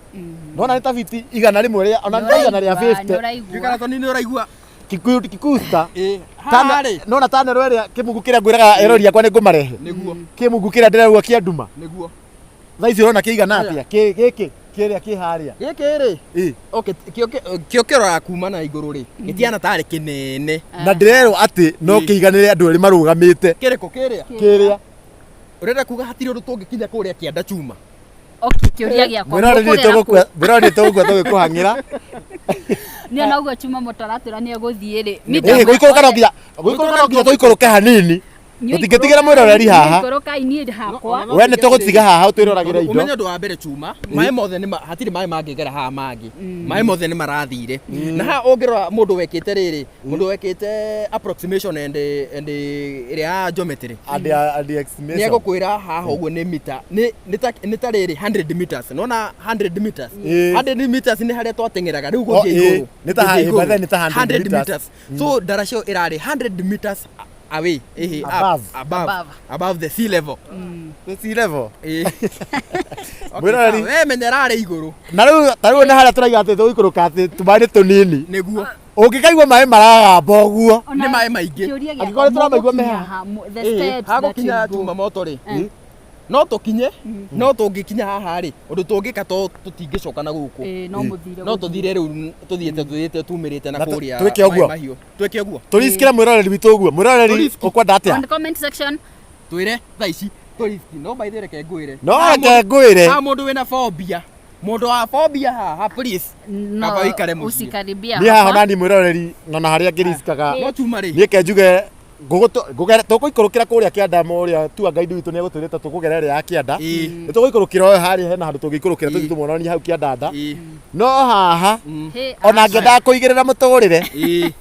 [SPEAKER 5] nona nĩ ta biti 100 rĩa ona nĩ ta 150.
[SPEAKER 4] Nĩ
[SPEAKER 1] ngĩkara
[SPEAKER 4] ũraigua.
[SPEAKER 1] tondũ nĩ ũraigua.
[SPEAKER 5] Kikuyu Kikusta.
[SPEAKER 1] Ĩ, haha rĩ.
[SPEAKER 5] Nona tanero ĩrĩa kĩmungu kĩrĩa ngwĩraga erori akwa nĩ ngũmarehe.
[SPEAKER 1] Nĩguo.
[SPEAKER 5] Kĩmungu kĩrĩa ndĩrerwo kĩa nduma.
[SPEAKER 1] Nĩguo.
[SPEAKER 5] Thaa ici ũrona kĩigana atĩa? Kĩ gĩkĩ kĩrĩa kĩ harĩa.
[SPEAKER 1] Gĩkĩ rĩ,
[SPEAKER 5] Ĩ.
[SPEAKER 1] okay, kĩo kĩroraga kuma na igũrũ rĩ, gĩtiana tarĩ kĩnene.
[SPEAKER 5] Na ndĩrerwo atĩ no kĩiganĩre andũ erĩ marũgamĩte.
[SPEAKER 1] Kĩrĩkũ kĩrĩa?
[SPEAKER 5] Kĩrĩa.
[SPEAKER 1] Ũrenda kuga hatirĩ ũndũ tũngĩkinya kũrĩa kĩanda chuma?
[SPEAKER 4] Okay, kĩũria gĩakwa.
[SPEAKER 5] Mwĩroreri
[SPEAKER 4] Mũkũgera kũ?
[SPEAKER 5] Mwĩroreri tũgũkua tũgĩkũhang'ĩra.
[SPEAKER 4] Nĩ ona ũguo chuma mũtaratwĩra nĩ egũthiĩ rĩ.
[SPEAKER 5] Ĩ, gũikũrũka no nginya gũikũrũka no nginya tũikũrũke hanini. Tũtingĩtigĩra mwĩroreri haha.
[SPEAKER 4] Ikũrũka niĩ hakwa.
[SPEAKER 5] We nĩ tũgũtiga haha ũtwĩroragĩre indo.
[SPEAKER 1] Ũmenye ũndũ wa mbere, chuma, maĩ mothe nĩ hatirĩ maĩ mangĩgera haha mangĩ, maĩ mothe nĩ marathire. Na haha ũngĩrora mũndũ wekĩte rĩrĩ, mũndũ wekĩte approximation and ĩrĩa ya geometry,
[SPEAKER 5] And the
[SPEAKER 1] nĩ
[SPEAKER 5] estimation.
[SPEAKER 1] egũkwĩra haha ũguo nĩ mita nĩ ta rĩrĩ 100 meters. Nona 100 meters, 100 meters nĩ harĩa twateng'eraga rĩu
[SPEAKER 5] Oh,
[SPEAKER 1] gũthiĩ
[SPEAKER 5] ĩĩ.
[SPEAKER 1] igũrũ.
[SPEAKER 5] Nĩ ta
[SPEAKER 1] Gũthiĩ
[SPEAKER 5] by
[SPEAKER 1] igũrũ.
[SPEAKER 5] then nĩ ta 100 meters.
[SPEAKER 1] So ndaraca ĩyo ĩrarĩ 100 meters away, ĩhĩ, up,
[SPEAKER 5] Above.
[SPEAKER 1] above,
[SPEAKER 4] Above.
[SPEAKER 1] above the sea level.
[SPEAKER 5] The sea level.
[SPEAKER 1] Ĩĩ. Okay,
[SPEAKER 5] Mwĩroreri.
[SPEAKER 1] sawa, we menya ĩrarĩ igũrũ.
[SPEAKER 5] Na rĩu ta rĩu nĩ harĩa tũraiga atĩ tũgũikũrũka atĩ tũmaĩ nĩ tũnini.
[SPEAKER 1] Nĩguo.
[SPEAKER 5] Ũngĩkaigua maĩ maragamba ũguo.
[SPEAKER 4] Ona
[SPEAKER 1] Nĩ maĩ maingĩ.
[SPEAKER 4] kĩũria gĩakwa,
[SPEAKER 5] Angĩkorwo nĩ tũramaigua me
[SPEAKER 4] mũgũkinya
[SPEAKER 5] haha.
[SPEAKER 4] ha, the
[SPEAKER 1] Ĩĩ,
[SPEAKER 4] steps that
[SPEAKER 1] hagũkinya
[SPEAKER 4] you go.
[SPEAKER 1] chuma moto rĩ, no tũkinye, no tũngĩkinya haha rĩ, ũndũ tũngĩka to tũtingĩcoka na gũkũ.
[SPEAKER 4] Ĩĩ, no mũthire
[SPEAKER 1] No
[SPEAKER 4] gũthiĩ.
[SPEAKER 1] tũthire rĩu tũthiĩte tumĩrĩte na
[SPEAKER 5] Na
[SPEAKER 1] kũrĩa
[SPEAKER 5] twĩke ũguo.
[SPEAKER 1] maĩ mahiũ. Twĩke ũguo.
[SPEAKER 5] Tũriskĩra mwĩroreri witũ ũguo. Mwĩroreri
[SPEAKER 1] Tũriski.
[SPEAKER 5] ũkwenda atĩa?
[SPEAKER 4] On the comment section.
[SPEAKER 1] Twĩre thaa ici tũriski. No by the way, reke ngwĩre,
[SPEAKER 5] No reke ngwĩre.
[SPEAKER 1] ha mũndũ wĩna phobia, mũndũ wa phobia haha, please,
[SPEAKER 4] No,
[SPEAKER 1] kaba ũikare mũciĩ.
[SPEAKER 4] usikaribia
[SPEAKER 5] Niĩ haha
[SPEAKER 4] hapa.
[SPEAKER 5] onani mwĩroreri nona harĩa ngĩriskaga.
[SPEAKER 1] No chuma rĩ,
[SPEAKER 5] Niĩ ke njuge tũgũikũrũkĩra kũrĩa kĩanda ũrĩa tua guide witũ nĩ egũtwĩrĩte tũkũgera ĩrĩa ya kĩanda. Nĩ tũgũikũrũkĩra ũyũ harĩa hena handũ tũngĩikũrũkĩra tũthiĩ tũmuononie hau kĩandanda. No haha ona ngĩendaga kũigĩrĩra mũtũrĩre.
[SPEAKER 1] Ĩĩ.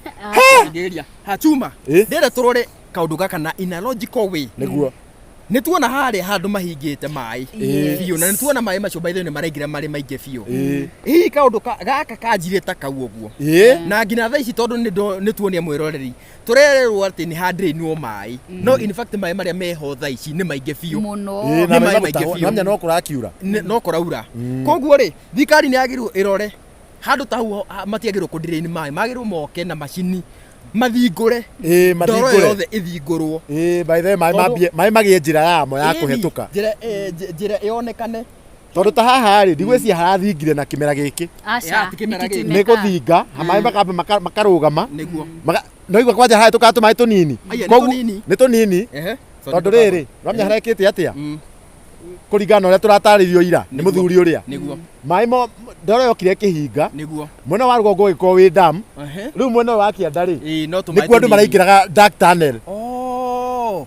[SPEAKER 1] Ngĩgeria. Ha chuma, ndĩrenda tũrore kaũndũ gaka na in a logical way.
[SPEAKER 5] Nĩguo.
[SPEAKER 1] Nĩ tuona harĩa handũ mahingĩte maĩ biũ, na nĩ tuona maĩ macio by the way nĩ maraingĩra marĩ maingĩ biũ. Hihi kaũndũ gaka kanjire ta kau ũguo, na nginya thaa ici tondũ nĩ tuonia mwĩroreri tũrererwo atĩ nĩ handrainwo maĩ, no in fact maĩ marĩa meho thaa ici nĩ maingĩ biũ.
[SPEAKER 4] Mũno.
[SPEAKER 5] Na
[SPEAKER 1] Nĩ maĩ
[SPEAKER 5] maĩ
[SPEAKER 1] maingĩ biũ.
[SPEAKER 5] namenya no kũrakiura.
[SPEAKER 1] No kũraura. Koguo rĩ, thirikari nĩ yagĩrĩirwo ĩrore handũ ta hau, matiagĩrĩirwo kũdrain maĩ, magĩrĩirwo moke na macini mathingũre ndoro
[SPEAKER 5] mathingũre.
[SPEAKER 1] yothe ĩthingũrwo.
[SPEAKER 5] Ĩĩ, by the way maĩ mambie maĩ magĩe njĩra yamo ya kũhetũka.
[SPEAKER 1] Njĩra njĩra ĩonekane.
[SPEAKER 5] Tondũ ta haha rĩ, ndigwĩciria harathingire na kĩmera gĩkĩ.
[SPEAKER 4] Aca,
[SPEAKER 1] Ya, ti kĩmera
[SPEAKER 4] gĩkĩ
[SPEAKER 1] gĩkĩ.
[SPEAKER 5] Nĩ gũthinga maĩ makamba makarũgama.
[SPEAKER 1] Nĩguo.
[SPEAKER 5] No igua kwanja harĩa tũkaga tũmaĩ tũnini.
[SPEAKER 1] Aya, nĩ
[SPEAKER 5] Koguo-
[SPEAKER 1] tũnini.
[SPEAKER 5] Nĩ tũnini. Tondũ rĩrĩ ramenya harekĩte atĩa kũringana na ũrĩa tũratarĩrio ira nĩ mũthuri ũrĩa. Maĩ mo ndoro yokire ĩkĩhinga. Mwena wa rũgongo ũgĩkorwo wĩ dam. Rĩu mwena ũyũ wa kĩanda rĩ,
[SPEAKER 1] Ĩĩ, no tũmaĩ
[SPEAKER 5] nĩkuo andũ
[SPEAKER 1] tũnini.
[SPEAKER 5] maraingĩraga dark tunnel.
[SPEAKER 1] Oh.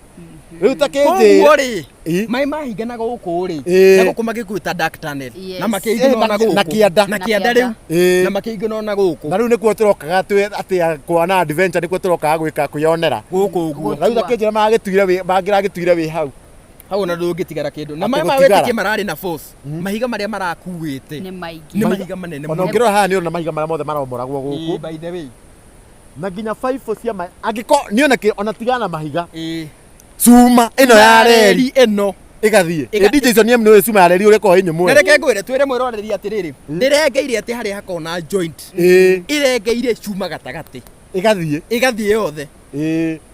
[SPEAKER 5] Rĩu ta
[SPEAKER 1] Koguo
[SPEAKER 5] kĩnjĩra
[SPEAKER 1] rĩ, maĩ mahinga na gũkũ rĩ, na gũkũ magĩkuĩta dark tunnel, na makĩingĩra
[SPEAKER 5] Na
[SPEAKER 1] na gũkũ
[SPEAKER 5] na kĩanda.
[SPEAKER 1] Na kĩanda rĩu, na makĩingĩra na gũkũ.
[SPEAKER 5] Na rĩu nĩkuo tũrokaga twĩ atĩa kuona adventure, nĩkuo tũrokaga gwĩka kwĩyonera
[SPEAKER 1] gũkũ ũguo.
[SPEAKER 5] Na rĩu ta kĩnjĩra maragĩtuire wĩ mangĩragĩtuire wĩ hau.
[SPEAKER 1] Hau ona ndũngĩtigara kĩndũ na
[SPEAKER 5] Atĩ
[SPEAKER 1] maĩ ma
[SPEAKER 5] gũtigara.
[SPEAKER 1] wĩtĩkie mararĩ na force, mahiga marĩa marakuĩte
[SPEAKER 4] Nĩ maingĩ.
[SPEAKER 1] Nĩ mahiga manene
[SPEAKER 5] Ona
[SPEAKER 1] mũno.
[SPEAKER 5] ũngĩrora haha nĩ ũrona mahiga marĩa mothe maromoragwo gũkũ.
[SPEAKER 1] Ĩĩ, by the way.
[SPEAKER 5] Na nginya baibũ cia maĩ angĩkorwo niĩ ona ona tigana na mahiga,
[SPEAKER 1] Ĩĩ.
[SPEAKER 5] cuma ĩno ya reri
[SPEAKER 1] ĩno.
[SPEAKER 5] Ĩgathiĩ. Ĩndi Jason M nĩ cuma ya reri ũrĩa ĩkoragwo ĩ nyũmũ.
[SPEAKER 1] Na reke ngwĩre twĩre mwĩroreri atĩrĩrĩ, ndĩrengeire atĩ harĩa hakoragwo na joint. Ĩrengeire cuma gatagatĩ.
[SPEAKER 5] Ĩgathiĩ.
[SPEAKER 1] Ĩgathiĩ yothe.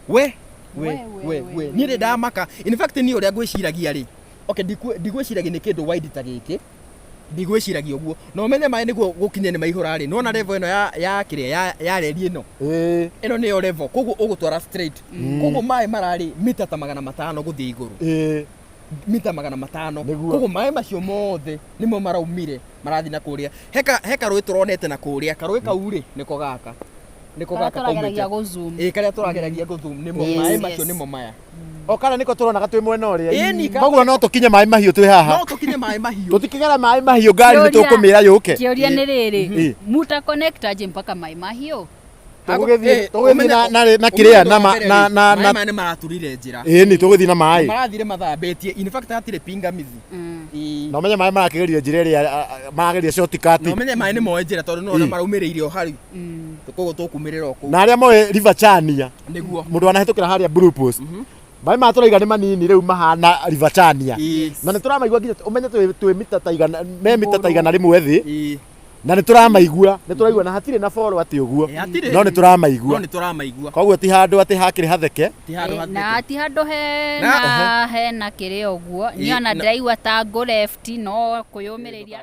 [SPEAKER 1] We we we we niĩ ndĩ ndamaka. In fact niĩ ũrĩa ngwĩciragia rĩ, okay ndigwĩciragia nĩ kĩndũ wide ta gĩkĩ. Ndigwĩciragia ũguo. Na ũmenye maĩ nĩguo gũkinye nĩ maihũra rĩ, nĩwona level ĩno ya ya kĩrĩa ya ya reri ĩno. Ĩno nĩyo level, koguo ũgũtwara straight. Koguo maĩ mararĩ mita ta 500 gũthiĩ igũrũ. Mita 500. Koguo maĩ macio mothe nĩmo maraumire marathiĩ na kũrĩa. He karũĩ tũronete na kũrĩa, karũĩ kau rĩ nĩko gaka. Nĩko gaka
[SPEAKER 4] tũrageragia gũ zoom.
[SPEAKER 1] Ĩĩ karĩa tũrageragia gũ zoom nĩmo maĩ macio nĩmo maya.
[SPEAKER 5] O kana nĩko tũronaga twĩ mwena ũrĩa. Ĩni, Koguo no tũkinye maĩ mahiũ twĩ haha.
[SPEAKER 1] No tũkinye maĩ mahiũ.
[SPEAKER 5] Tũtikĩgera maĩ mahiũ ngari nĩ tũkũmĩra yũke.
[SPEAKER 4] Kĩũria nĩ rĩrĩ, muta connect aje mpaka maĩ mahiũ?
[SPEAKER 5] Tũgũgĩthiĩ na kĩrĩa na na
[SPEAKER 1] na maĩ maya nĩ maraturire njĩra.
[SPEAKER 5] Ĩni tũgũthiĩ na maĩ.
[SPEAKER 1] Marathire mathambĩtie. In fact hatirĩ pingamizi.
[SPEAKER 5] Na ũmenye maĩ marakĩgeria njĩra ĩrĩa marageria shortcut.
[SPEAKER 1] Na ũmenye maĩ nĩ moĩ njĩra tondũ nĩ maraumĩrĩire o hau. Koguo tũkumĩrĩra o kũu.
[SPEAKER 5] Na arĩa moĩ River Chania.
[SPEAKER 1] Nĩguo.
[SPEAKER 5] Mũndũ anahĩtũkĩra harĩa Blue Post. Maĩ maya tũraiga nĩ manini rĩu mahana River Chania. Na nĩ tũramaigua nginya ũmenye twĩ mita ta igana, me mita ta 100 thĩ. Na nĩ tũramaigua, nĩ tũraigua na hatirĩ na boro atĩ ũguo. No nĩ tũramaigua.
[SPEAKER 1] No nĩ tũramaigua.
[SPEAKER 5] Koguo ti handũ atĩ hakĩrĩ hatheke.
[SPEAKER 1] Ti handũ hatheke.
[SPEAKER 4] Na ti handũ hena hena kĩrĩa ũguo. Niĩ ona ndĩraigua ta ngũ left no kwĩyũmĩrĩria.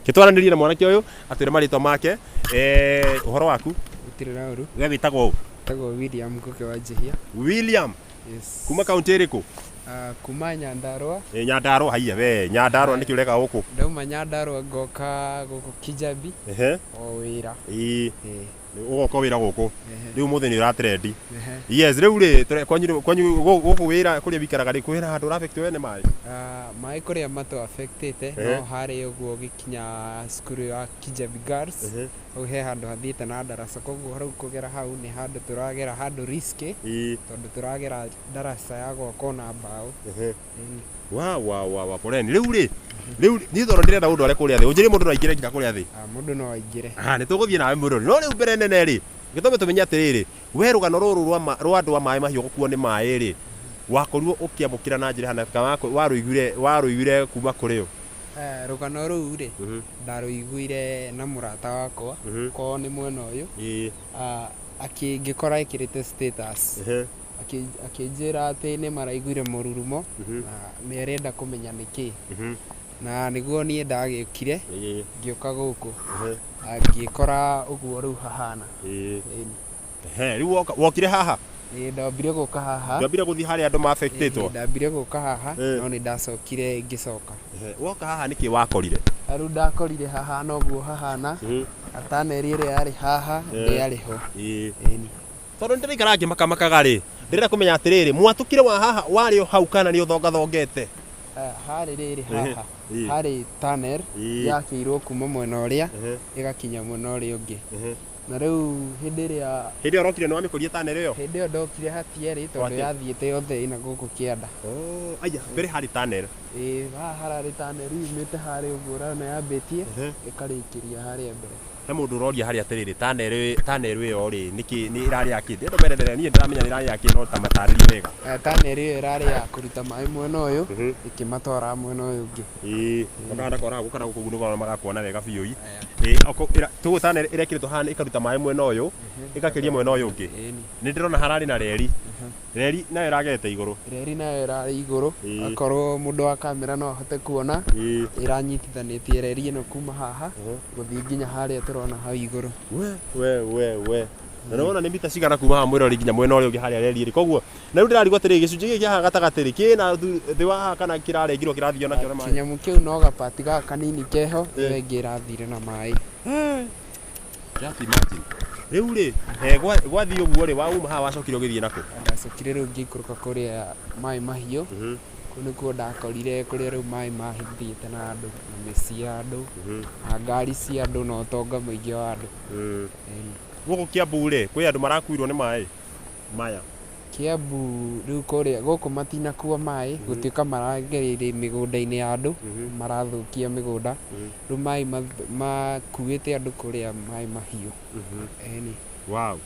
[SPEAKER 2] Kĩtwaranĩrie na mwanake ũyũ atwĩre marĩtwa make. Ũhoro waku?
[SPEAKER 3] Gũtirĩ na ũru.
[SPEAKER 2] We wĩtagwo ũ?
[SPEAKER 3] Wĩtagwo William Ngugi wa Njihia.
[SPEAKER 2] William?
[SPEAKER 3] Yes.
[SPEAKER 2] Kuma kaunti ĩrĩkũ?
[SPEAKER 3] Kuma Nyandarua.
[SPEAKER 2] Nyandarua haiya we, Nyandarua nĩkĩ ũreka gũkũ?
[SPEAKER 3] Ndauma Nyandarua ngoka gũkũ Kijabi. O wĩra.
[SPEAKER 2] Ũgoka wĩra gũkũ. Rĩu ũmũthĩ nĩ ũratrendi. Yes, rĩu rĩ kwanyu kwanyu gũkũ wĩra kũrĩa wĩikaraga rĩ kwĩna handũ ũra affect we nĩ maĩ?
[SPEAKER 3] Maĩ kũrĩa matũ affectĩte no harĩa ũguo ũgĩkinya cukuru ya Kijabi Girls hau he handũ hathiĩte na ndaraca koguo rĩu kũgera hau nĩ handũ tũragera handũ risky tondũ tũragera ndaraca ya gwakwo na mbaũ.
[SPEAKER 2] Wa wa wa wa poleni. Rĩu rĩ rĩu niĩ tondũ ndĩrenda ũndware kũrĩa thĩ ũnjĩre mũndũ no aingĩre nginya kũrĩa thĩ.
[SPEAKER 3] Mũndũ no aingĩre.
[SPEAKER 2] Nĩ tũgũthiĩ nawe mũrori. No rĩu mbere nene rĩ gĩtũme tũmenye atĩrĩrĩ we rũgano rũrũ rwa andũ a maĩ mahiũ gũkuo nĩ maĩ rĩ wakorirwo ũkĩamũkĩra na njĩra hana kana warũiguire kuma kũrĩ ũ?
[SPEAKER 3] Rũgano rũu rĩ ndarũiguire na mũrata wakwa kwao nĩ mwena ũyũ ngĩkora ĩkĩrĩte status akĩnjĩra atĩ nĩ maraiguire mũrurumo na nĩ arenda kũmenya nĩkĩ na nĩguo niĩ ndagĩũkire ngĩũka gũkũ ngĩkora ũguo rĩu hahana.
[SPEAKER 2] Rĩu wokire haha?
[SPEAKER 3] Ndambire gũka haha.
[SPEAKER 2] Ndambire gũthiĩ harĩa andũ ma-affectĩtwo?
[SPEAKER 3] Ndambire gũka haha no nĩ ndacokire ngĩcoka.
[SPEAKER 2] Woka haha nĩkĩ wakorire?
[SPEAKER 3] Rĩu ndakorire haha noguo hahana ataneri ĩrĩa yarĩ haha ndĩarĩ ho.
[SPEAKER 2] Tondũ nĩ ndĩraikara ngĩmakamakaga rĩ ndĩrenda kũmenya atĩrĩrĩ mwatũkire wa haha warĩ o hau kana nĩ ũthongathongete?
[SPEAKER 3] Harĩ rĩrĩ haha harĩ tunnel yakĩirwo kuma mwena ũrĩa ĩgakinya mwena ũrĩa ũngĩ. Na rĩu hĩndĩ ĩrĩa
[SPEAKER 2] hĩndĩ ĩyo ũrokire nĩ wamĩkoria tunnel ĩyo?
[SPEAKER 3] Hĩndĩ ĩyo ndokire hatiarĩ tondũ yathiĩte yothe ĩna gũkũ kĩanda.
[SPEAKER 2] Aya mbere harĩ tunnel.
[SPEAKER 3] Ĩĩ haha hararĩ tunnel yumĩte harĩa ũguo ũrona yambĩtie ĩkarĩkĩria harĩa mbere.
[SPEAKER 2] He mũndũ ũroria harĩa atĩrĩrĩ tunnel ĩyo rĩ nĩkĩ nĩ ĩrarĩ ya kĩ? Ndĩrenda ũmerethere niĩ ndĩramenya nĩ ĩrarĩ ya kĩ no ta matarĩrie wega.
[SPEAKER 3] Tunnel ĩyo ĩrarĩ ya kũruta maĩ mwena ũyũ ĩkĩmatwara mwena ũyũ ũngĩ.
[SPEAKER 2] Ĩĩ makahanda koraga gũkũ kana gũkũ ũguo nĩguo magakuona wega biũ. Tũguo tunnel ĩrekĩrĩtwo haha ĩkaruta maĩ mwena ũyũ ĩgakĩria mwena ũyũ ũngĩ. Nĩ ndĩrona hararĩ na reri. Reri nayo ĩragerete igũrũ.
[SPEAKER 3] Reri nayo ĩrarĩ igũrũ akorwo mũndũ wa kamera no ahote kuona ĩranyitithanĩtie reri ĩno kuma haha gũthiĩ nginya harĩa tũrona hau igũrũ.
[SPEAKER 2] We we we Na nĩ wona nĩ mita cigana kuma haha mwĩrori nginya mwena ũrĩa ũngĩ harĩa reri ĩrĩ. Koguo na rĩu ndĩrarigwo atĩrĩrĩ gĩcunjĩ gĩkĩ kĩa haha gatagatĩ rĩ kĩna thĩ wa haha kana kĩrarengirwo kĩrathio nakĩo na maĩ?
[SPEAKER 3] Kĩnyamũ kĩu no gapati gaka kanini keho ĩyo ĩngĩ ĩrathire na maĩ.
[SPEAKER 2] Just imagine. Rĩu rĩ gwathiĩ ũguo rĩ wauma haha wacokire ũgĩthiĩ nakũ?
[SPEAKER 3] Ndacokire rĩu ngĩikũrũka kũrĩa maĩ mahiũ. Kũu nĩkuo ndakorire kũrĩa rĩu maĩ mathiĩte na andũ na mĩciĩ ya andũ na ngari cia andũ na ũtonga mũingĩ wa andũ.
[SPEAKER 2] Gũkũ Kiambu rĩ kwĩ andũ marakuirwo nĩ maĩ maya?
[SPEAKER 3] Kiambu rĩu kũrĩa gũkũ matinakua maĩ gũtuĩka maragereire mĩgũnda-inĩ ya andũ marathũkia mĩgũnda rĩu maĩ makuĩte andũ kũrĩa maĩ mahiũ.
[SPEAKER 2] Wow.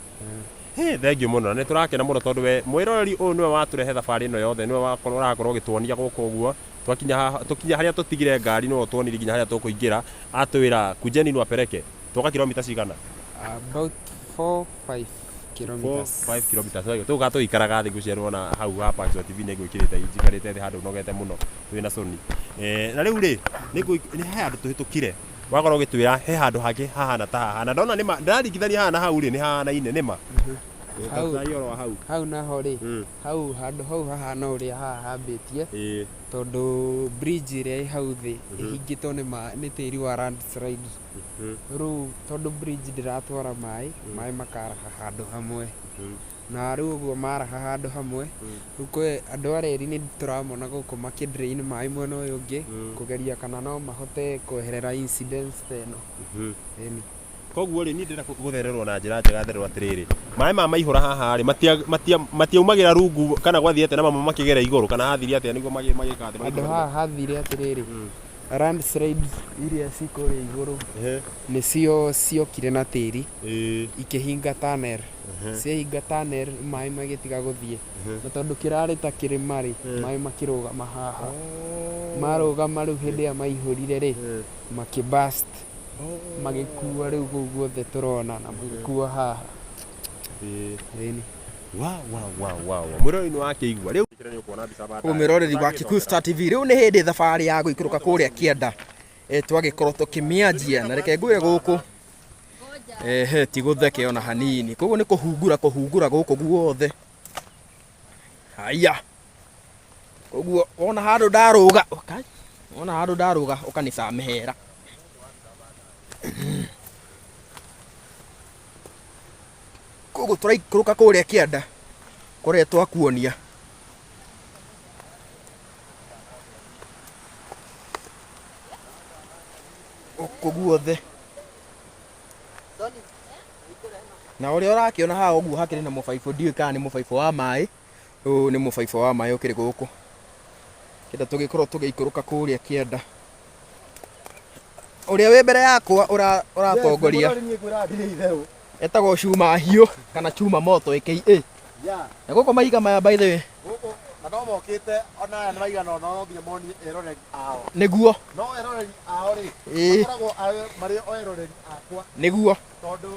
[SPEAKER 2] Hĩ, thengiũ mũno na nĩ tũrakena mũno tondũ we mwĩroreri ũyũ nĩwe watũrehe thabarĩ ĩno yothe, nĩwe wakorwo ũrakorwo ũgĩtuonia gũkũ ũguo. Twakinya haha, tũkinya harĩa tũtigire ngari nĩwe ũtuonirie nginya harĩa tũkũingĩra, atwĩra kujeni niwapeleke. Twoka kilomita cigana?
[SPEAKER 3] About 4 5 kilometers.
[SPEAKER 2] 5 kilometers. Tũgũka tũgĩikaraga thĩ ngwĩciria nĩwona hau ha Paxo TV nĩ ngwĩkĩrĩte njikarĩte thĩ handũ nogete mũno twĩna Sony. Na rĩu rĩ, nĩ he handũ tũhĩtũkire wakorwo ũgĩtwĩra he handũ hangĩ hahana ta haha na ndona nĩma ndĩraringithania haha na hau rĩ nĩ hahanaine nĩma.
[SPEAKER 3] Hau.
[SPEAKER 2] Ta ũhoro wa hau.
[SPEAKER 3] Hau naho rĩ, hau handũ hau hahana ũrĩa haha hambĩtie tondũ bridge ĩrĩa ĩ hau thĩ ĩhingĩtwo nĩ nĩ tĩri wa landslide. Rĩu tondũ bridge ndĩratwara maĩ, maĩ makaraha handũ hamwe. Na rĩu ũguo maraha handũ hamwe, rĩu kwĩ andũ a reri nĩ tũramona gũkũ makĩ drain maĩ mwena ũyũ ũngĩ, kũgeria kana no mahote kweherera incidents ta ĩno. Ĩni.
[SPEAKER 2] Koguo rĩ, niĩ ndĩrenda gũthererwo na njĩra njega thererwo atĩrĩrĩ, maĩ maya maihũra haha rĩ, matiaumagĩra rungu kana gwathiĩ atĩa na mamwe makĩgera igũrũ kana hathire atĩa nĩguo magĩka atĩa?
[SPEAKER 3] Handũ haha hathire atĩrĩrĩ, landslides iria ci kũrĩa igũrũ nĩcio ciokire na tĩri ikĩhinga tunnel. Ciahinga tunnel maĩ magĩtiga gũthiĩ. Na tondũ kĩrarĩ ta kĩrĩma rĩ, maĩ makĩrũgama haha. Marũgama rĩu hĩndĩ ĩrĩa maihũrire rĩ, makĩ burst magĩkua rĩu kũu guothe tũrona na magĩkua haha. Ĩni.
[SPEAKER 2] Wa wa wa wa wa. Mwĩroreri nĩ wakĩigua rĩu.
[SPEAKER 1] Ũguo mwĩroreri wa Kikuyu Star TV, rĩu nĩ hĩndĩ thabarĩ ya gũikũrũka kũrĩa kĩanda twagĩkorwo tũkĩmĩanjia, na reke ngwĩre gũkũ ehe ti gũtheke ona hanini, koguo nĩ kũhungura kũhungura gũkũ guothe. Haya, koguo wona handũ ndarũga, wona handũ ndarũga ũkanicamehera. Koguo tũraikũrũka kũrĩa kĩanda kũrĩa twakuonia. Gũkũ guothe. Na ũrĩa ũrakĩona haha ũguo hakĩrĩ na mũbaibũ, ndiũĩ kana nĩ mũbaibũ wa maĩ. Ũyũ nĩ mũbaibũ wa maĩ ũkĩrĩ gũkũ. Kĩenda tũgĩkorwo tũgĩikũrũka kũrĩa kĩanda. Ũrĩa wĩ mbere yakwa ũratongoria etagwo Cuma Hiũ kana Chuma Moto aka. Na gũkũ mahiga maya by the way.
[SPEAKER 5] Gũkũ na no mokĩte ona aya nĩ maigana ũna no nginya monie eroreri ao.
[SPEAKER 1] Nĩguo.
[SPEAKER 5] No eroreri ao rĩ, makoragwo marĩ o eroreri akwa.
[SPEAKER 1] Nĩguo.
[SPEAKER 5] Tondũ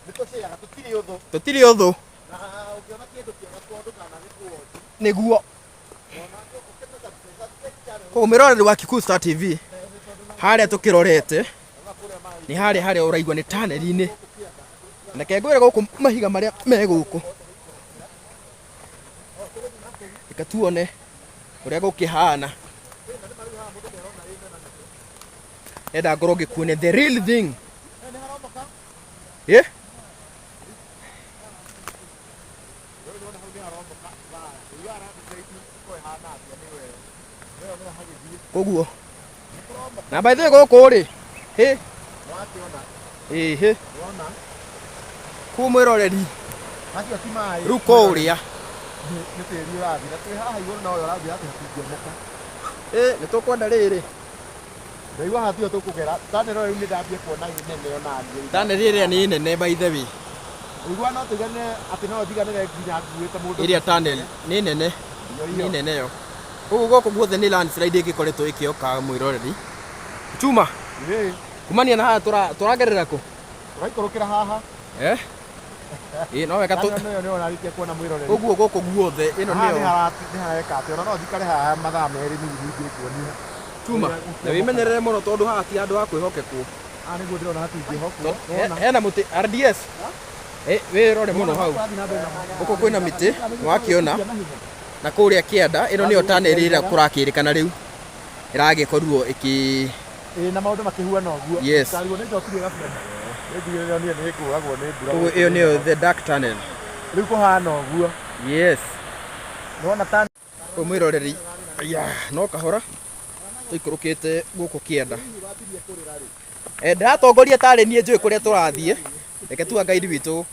[SPEAKER 5] nĩ tũciaga, tũtirĩ ũthũ.
[SPEAKER 1] Tũtirĩ ũthũ.
[SPEAKER 5] Na ũngĩona kĩndũ kĩega tondũ kana gĩkuonji.
[SPEAKER 1] Nĩguo. Koguo mwĩroreri wa Kikuyu Star TV, harĩa tũkĩrorete nĩ harĩa harĩa ũraigua nĩ tunnel-inĩ. Reke ngwĩre gũkũ mahiga marĩa me gũkũ. Reke tuone ũrĩa gũkĩhana. Enda ngorwo ngĩkuonia the real thing. Koguo na by the way gũkũ rĩ, hĩ ĩhĩ kũu mwĩroreri
[SPEAKER 5] Macio ti maĩ.
[SPEAKER 1] Rĩu kũrĩa
[SPEAKER 5] Nĩ tĩri ũrathiĩ na twĩ haha igũrũ, no ũrĩa ũrathiĩ atĩ hatingĩoneka.
[SPEAKER 1] Nĩ tũkwenda rĩrĩ.
[SPEAKER 5] Ndaigua haha tiho tũkũgera. Tunnel rĩu nĩ ndambia kuona ĩ nene ona niĩ.
[SPEAKER 1] Tunnel ĩrĩa nĩ nene by the way.
[SPEAKER 5] Ũigua no tũigane atĩ no njiganĩre nginya nguĩte mũndũ.
[SPEAKER 1] Ĩrĩa tunnel nĩ nene. Nĩ nene yo. Koguo gũkũ guothe nĩ landslide ĩgĩkoretwo ĩkĩoka mwĩroreri. Chuma. Kumania na haha tũragerera kũ?
[SPEAKER 5] Tũraikũrũkĩra haha.
[SPEAKER 1] Ĩ, no wega
[SPEAKER 5] Tunnel ĩyo nĩyo ũrarĩkia kuona mwĩroreri.
[SPEAKER 1] Ũguo gũkũ guothe ĩno
[SPEAKER 5] Haha
[SPEAKER 1] nĩyo.
[SPEAKER 5] nĩ hareka atĩ ona no njikare haha mathaa merĩ nĩguo ingĩkuonia.
[SPEAKER 1] Chuma, na wĩmenyerere mũno tondũ haha ti handũ ha kwĩhokekwo.
[SPEAKER 5] Haha nĩguo ndĩrona hatingĩhokwo.
[SPEAKER 1] Hena mũtĩ RDS. Wĩrore mũno hau. Gũkũ kwĩna mĩtĩ, nĩwakĩona. Na kũrĩa kĩanda, ĩno nĩyo tunnel ĩrĩa kũrakĩrĩkana rĩu. Ĩragĩkorirwo ĩkĩ
[SPEAKER 5] Ĩ, na maũndũ makĩhuana ũguo.
[SPEAKER 1] Yes.
[SPEAKER 5] Ndarigwo nĩ njokirie gabira. Nĩ ndigĩrĩra niĩ nĩ ngũragwo nĩ mbura.
[SPEAKER 1] Koguo ĩyo nĩyo the dark tunnel.
[SPEAKER 5] Rĩu kũhana ũguo.
[SPEAKER 1] Yes.
[SPEAKER 5] Nĩwona ta
[SPEAKER 1] Ũyũ mwĩroreri, ya, no kahora tũikũrũkĩte gũkũ kĩanda. Ndĩratongoria tarĩ niĩ njũĩ kũrĩa tũrathiĩ. Reke tu guide witũ.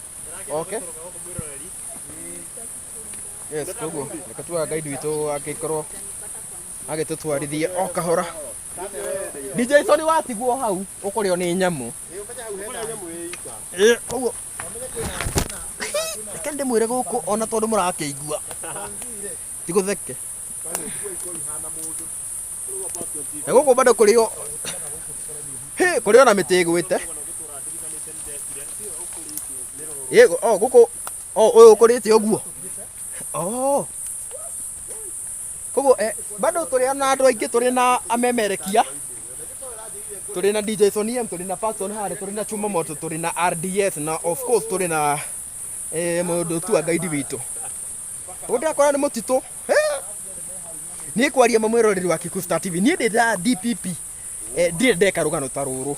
[SPEAKER 1] Okay. Yes, koguo reke tu guide witũ angĩkorwo agĩtũtwarithia o kahora. DJ Sony watigwo hau ũkũrĩo nĩ nyamũ. Koguo. ndĩmwĩre gũkũ ona tondũ mũrakĩigua tigũtheke. Na gũkũ bado kũrĩ o hĩ kũrĩ ona mĩtĩ ĩgwĩte. Ĩ o gũkũ o ũyũ ũkũrĩte ũguo. Oh. Koguo eh, bado tũrĩ na andũ aingĩ tũrĩ na amemerekia tũrĩ na DJ Sonny M tũrĩ na Patson harĩa tũrĩ na Chuma Moto tũrĩ na RDS na of course tũrĩ na eh, mũndũ tu guide witũ. Ũguo ndĩrakora nĩ mũtitũ. Niĩ kwaria ma mwĩroreri wa Kikuyu Star TV niĩ ndĩ ta DPP eh, ndirĩ ndeka rũgano ta rũrũ.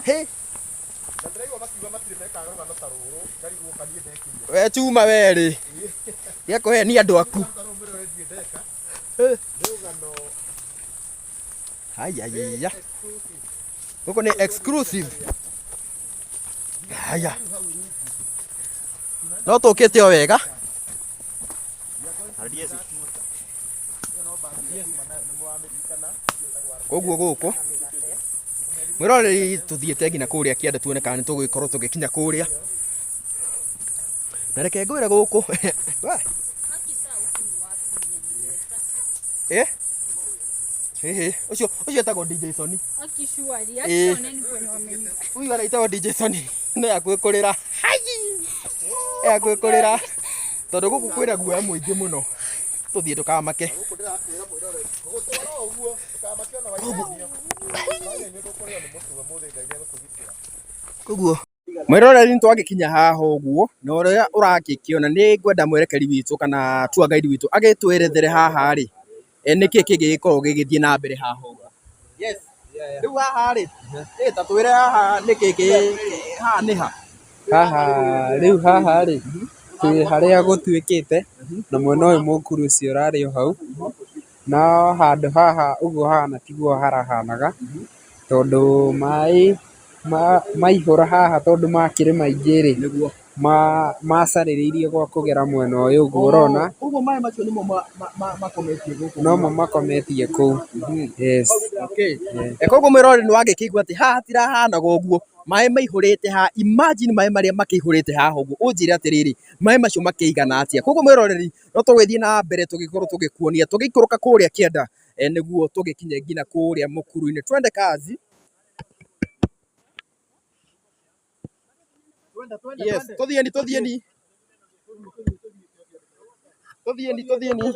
[SPEAKER 1] Hĩ we chuma werĩ gĩakũhe ni andũ aku. Haya gũkũ nĩ exclusive. Haya no tũkĩte o wega. Koguo gũkũ mwĩroreri tũthiĩte nginya kũrĩa kĩanda tuone kana nĩ tũgũgĩkorwo tũgĩkinya kũrĩa. Na reke ngwĩre gũkũ we. Eh? Ĩhĩ, ũcio ũcio etagwo DJ Sony.
[SPEAKER 4] Akishwari,
[SPEAKER 1] Eh.
[SPEAKER 4] akioneni kwenye wameni.
[SPEAKER 1] Huyu anaitagwo DJ Sony. Nĩ hakuhĩ kũrĩra. Hai! Ĩ hakuhĩ kũrĩra. Tondũ gũkũ kwĩna guoya mũingĩ mũno. Tũthiĩ ndũkamake. Koguo mwĩroreri nĩ twagĩkinya haha ũguo na ũrĩa ũragĩkĩona nĩ ngwenda mwerekeri witũ kana tour guide witũ agĩtwerethere haha rĩ nĩkĩ kĩngĩgĩkorwo gĩgĩthiĩ na mbere haha ũguo. Yes. Rĩu haha rĩ, ta twĩre haha nĩkĩ kĩ haha nĩ ha?
[SPEAKER 3] Haha rĩu haha rĩ, twĩ harĩa gũtuĩkĩte, na mwena ũyũ mũkuru ũcio ũrarĩ o hau, no handũ haha ũguo hahana tiguo harahanaga, tondũ maĩ maihũra haha tondũ makĩrĩ maingĩ rĩ, macarĩrĩirie gwa kũgera mwena ũyũ ũguo ũrona.
[SPEAKER 1] Koguo maĩ macio nĩmo makometie gũkũ?
[SPEAKER 3] Nomo makometie kũu, yes.
[SPEAKER 1] Okay. Koguo mwĩroreri nĩ wagĩkĩigua atĩ haha hatirahanaga ũguo, maĩ maihũrĩte haha, imagine maĩ marĩa makĩihũrĩte haha ũguo, ũnjĩre atĩrĩrĩ, maĩ macio makĩigana atĩa? Koguo mwĩroreri no tũgĩthiĩ na mbere tũgĩkorwo tũgĩkuonia tũgĩikũrũka kũrĩa kĩanda nĩguo tũgĩkinye nginya kũrĩa mũkuru-inĩ. Twende kazi. Yes, tũthiĩni tũthiĩni. Tũthiĩni tũthiĩni.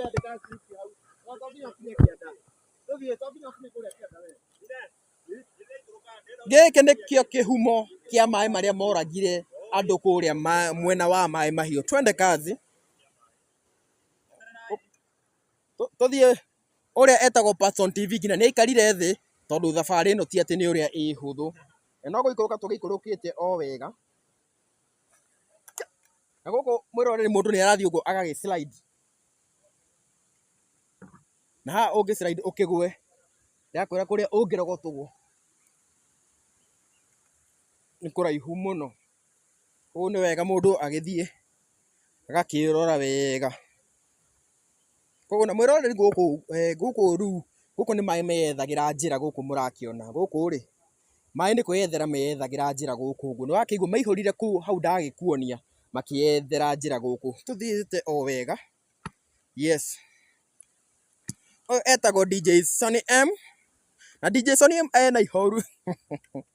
[SPEAKER 1] Gĩkĩ nĩkĩo kĩhumo kĩa maĩ marĩa moragire andũ kũrĩa mwena wa Maĩ Mahiũ. Twende kazi. Tũthiĩ ũrĩa etagwo Patson TV nginya nĩ aikarire thĩ tondũ thabarĩ ĩno ti atĩ nĩ ũrĩa ĩ hũthũ. No gũikũrũka tũgĩikũrũkĩte o wega. Na gũkũ mwĩroreri mũndũ nĩ arathiĩ ũguo agagĩ slide. Na haha ũngĩ slide ũkĩgwe, ndĩrakwĩra kũrĩa ũngĩrogotwo nĩ kũraihu mũno. Koguo nĩ wega mũndũ agĩthiĩ agakĩrora wega. Koguo na mwĩroreri gũkũ gũkũ rĩu gũkũ nĩ maĩ meyethagĩra njĩra gũkũ mũrakĩona. Gũkũ rĩ, maĩ nĩ kwĩyethera meyethagĩra njĩra gũkũ ũguo. Nĩ wakĩigua maihũrire kũu hau ndagĩkuonia makĩyethera njĩra gũkũ. Tũthiĩte o wega. Yes. Ũyũ etagwo DJ Sonny M. Na DJ Sonny M ena ihoru.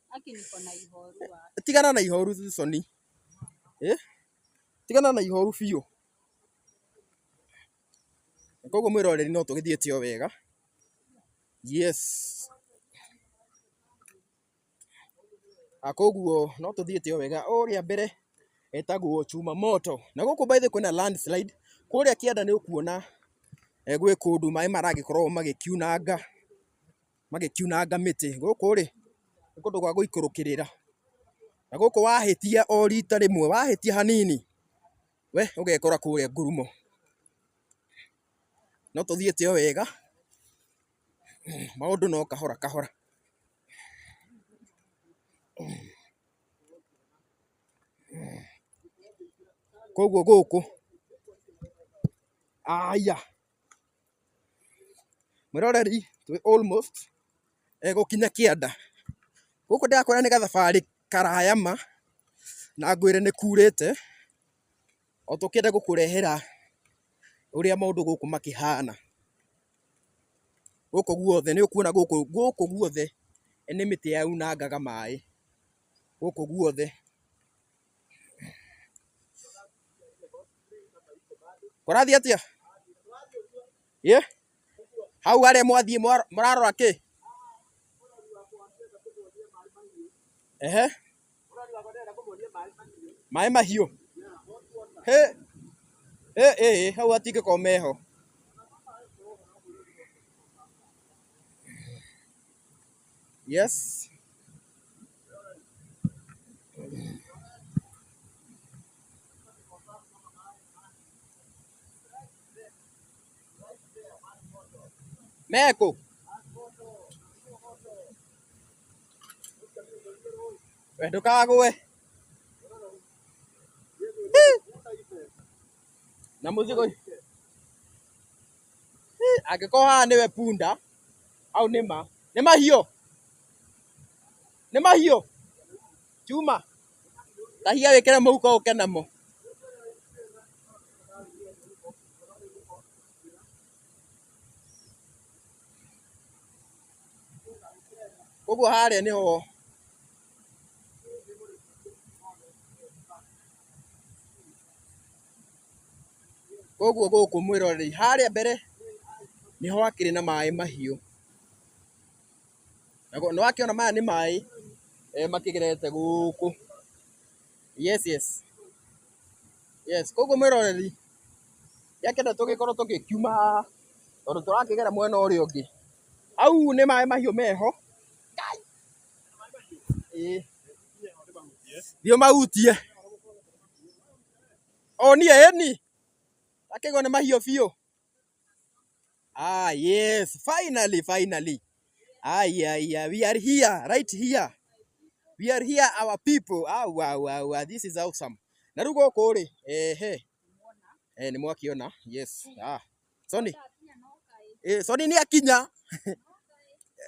[SPEAKER 4] Aki niko na ihoru wa.
[SPEAKER 1] Tigana na ihoru Sonny. Eh? Tigana na ihoru biũ. Koguo mwĩroreri no tũgĩthiĩte o wega. Yes. Koguo no tũthiĩte o wega. Ũrĩa mbere etagwo Chuma Moto. Na gũkũ by the way kwĩna landslide. Kũrĩa kĩanda nĩ ũkuona gwĩ kũndũ maĩ maragĩkorwo magĩkiunanga magĩkiunanga mĩtĩ. Gũkũ rĩ, nĩ kũndũ gwa gũikũrũkĩrĩra. Na gũkũ wahĩtia o rita rĩmwe, wahĩtia hanini, we ũgekora kũrĩa ngurumo. No tũthiĩte o wega, maũndũ no kahora kahora. Koguo gũkũ, aya, mwĩroreri twĩ almost gũkinya kĩanda. Gũkũ ndĩrakwĩra nĩ gathabarĩ karaya ma, na ngwĩre nĩ kurĩte. O tũkĩenda gũkũrehera ũrĩa maũndũ gũkũ makĩhana. Gũkũ guothe nĩ ũkuona gũkũ gũkũ guothe nĩ mĩtĩ yaunangaga maĩ gũkũ guothe. Kũrathiĩ atĩa? Ĩ? Hau harĩa mwathiĩ mũrarora kĩ? Ehe. Maĩ mahiũ. Hĩ. Hĩ ĩ hau hatingĩkorwo meho. Yes. Mekũ? We ndũkagũe. Na mũzigo. Angĩkorwo haha nĩwe punda, hau nĩ ma. Nĩ mahiũ? Nĩ mahiũ? Chuma. Tahia wĩkĩre mũhuko ũke namo. Koguo harĩa nĩho koguo gũkũ mwĩroreri harĩa mbere nĩho hakĩrĩ na maĩ mahiũ. Nĩ wakĩona maya nĩ maĩ makĩgerete gũkũ. Yes yes. Yes, koguo mwĩroreri ndiakĩenda tũgĩkorwo tũgĩkiuma haha tondũ tũrakĩgera mwena ũrĩa ũngĩ. Hau nĩ maĩ mahiũ meho. Ĩĩ. Thiĩ ũmahutie. O niĩ ĩni. Ndakĩigua nĩ mahiũ biũ. Ah, yes, finally, finally. Ay, ay, ay, we are here, right here. We are here, our people. Ah, wow, wow, wow. This is awesome. Na rĩu gũkũ rĩ, ehe. Eh, nĩ mwakĩona. Yes. Ah. Sony. Eh, Sony nĩ akinya.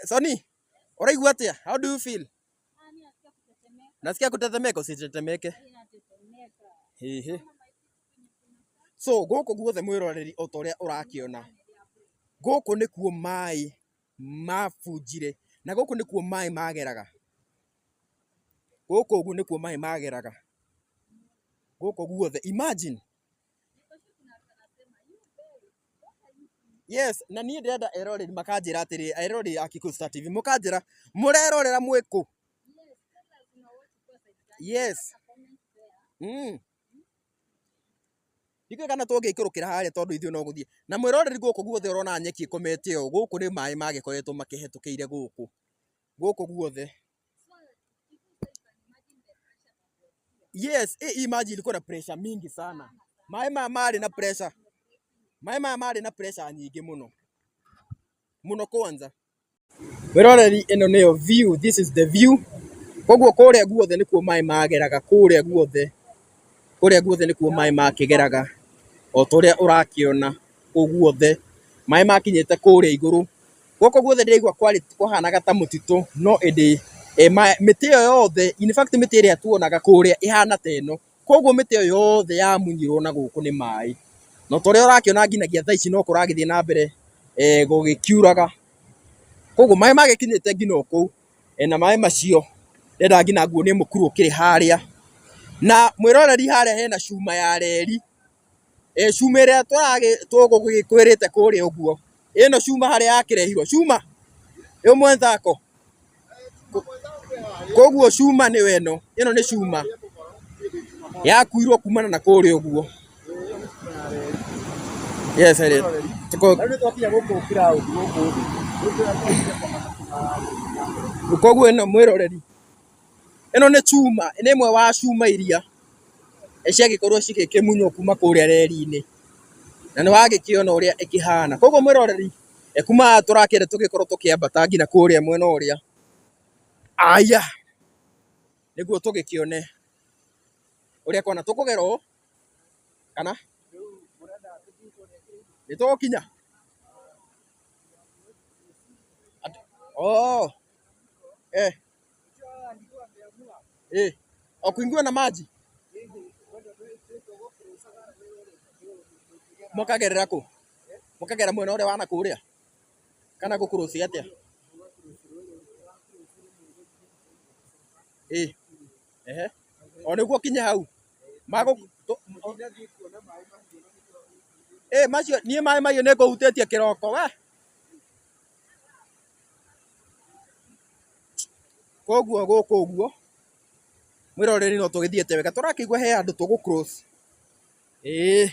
[SPEAKER 1] Sony, ũraigua atĩa? How do you feel? Nasikia kutetemeka, usitetemeke. Hihi. So gũkũ guothe mwĩroreri o ta ũrĩa ũrakĩona, gũkũ nĩkuo maĩ mabunjire na gũkũ nĩkuo maĩ mageraga. Gũkũ ũguo nĩkuo maĩ mageraga. Gũkũ guothe, imagine. Yes, na niĩ ndĩrenda eroreri makanjĩra atĩrĩ, eroreri a Kikuyu Star TV, mũkanjĩra mũrerorera mwĩ kũ? Yes. Ndikĩũĩ kana tũngĩikũrũkĩra harĩa tondũ ithuĩ no gũthiĩ. Na mwĩroreri gũkũ guothe ũrona nyeki ĩkomete ũũ, gũkũ nĩ maĩ magĩkoretwo makĩhetũkĩire gũkũ. Gũkũ guothe. Yes, hii maji ilikuwa na pressure mingi sana. Maĩ maya marĩ na pressure. Maĩ maya marĩ na pressure nyingĩ mũno. Mũno kwanza. Mwĩroreri ĩno nĩyo view, this is the view. Koguo kũrĩa guothe nĩkuo maĩ mageraga, kũrĩa guothe. Kũrĩa guothe nĩkuo maĩ makĩgeraga. O ta ũrĩa ũrakĩona kũu guothe. Maĩ makinyĩte kũrĩa igũrũ. Gũkũ guothe ndĩraigua kwarĩ kwahanaga ta mũtitũ no ĩndĩ mĩtĩ ĩyo yothe, in fact mĩtĩ ĩrĩa tuonaga kũrĩa ĩhana ta ĩno. Koguo mĩtĩ ĩyo yothe yamunyirwo na gũkũ nĩ maĩ. Na ta ũrĩa ũrakĩona nginyagia thaa ici no kũragĩthiĩ na mbere gũgĩkiuraga. Koguo maĩ magĩkinyĩte nginya o kũu na maĩ macio ndĩrenda nginya nguonie mũkuru ũkĩrĩ harĩa. Na mwĩroreri harĩa hena cuma ya reri. Cuma ĩrĩa tũgũgĩkwĩrĩte kũrĩa ũguo. Ĩno cuma harĩa yakĩrehirwo. Cuma ĩ mwenzako. Koguo cuma nĩyo ĩno. Ĩno nĩ cuma yakuirwo kumana na kũrĩa ũguo. Yes, it is. Koguo ĩno mwĩroreri, ĩno nĩ cuma, nĩ ĩmwe wa cuma iria ciagĩkorwo cigĩkĩmunywo kuma kũrĩa reri-inĩ. Na nĩ wagĩkĩona ũrĩa ĩkĩhana. Koguo mwĩroreri, kuma haha tũrakĩenda tũgĩkorwo tũkĩambata nginya kũrĩa mwena ũrĩa. Aya, nĩguo tũgĩkĩone ũrĩa kũhana. Tũkũgera ũũ kana nĩ tũgũkinya? Oh. Eh. Eh. O kuingiwa na maji. Mũkagerera kũ? Mũkagera mwena ũrĩa wa na kũrĩa? Kana gũkũrũci atĩa? Ĩ. Ehe. O nĩguo ũkinye hau. Magũ Ĩ macio niĩ maĩ mahiũ nĩ ngũhutĩtie kĩroko we. Koguo gũkũ ũguo mwĩroreri no tũgĩthiĩte wega tũrakĩigua he handũ tũgũ cross. Ĩĩ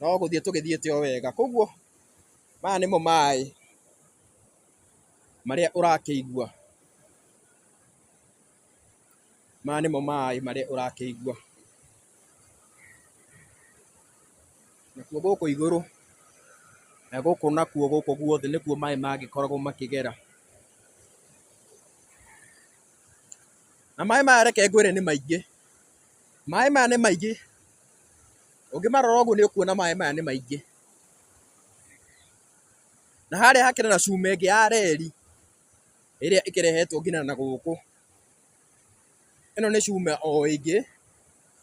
[SPEAKER 1] no gũthiĩ tũgĩthiĩte o wega. Koguo maya nĩmo maĩ marĩa ũrakĩigua. Maya nĩmo maĩ marĩa ũrakĩigua. Nakuo gũkũ igũrũ na gũkũ nakuo gũkũ guothe nĩkuo maĩ magĩkoragwo makĩgera. Na maĩ maya reke ngwĩre nĩ maingĩ, maĩ maya nĩ maingĩ, ũngĩmarora ũguo nĩ ũkuona maĩ maya nĩ maingĩ. Na harĩa hakĩrĩ na cuma ĩngĩ ya reri ĩrĩa ĩkĩrehetwo nginya na gũkũ. Ĩno nĩ cuma o ĩngĩ,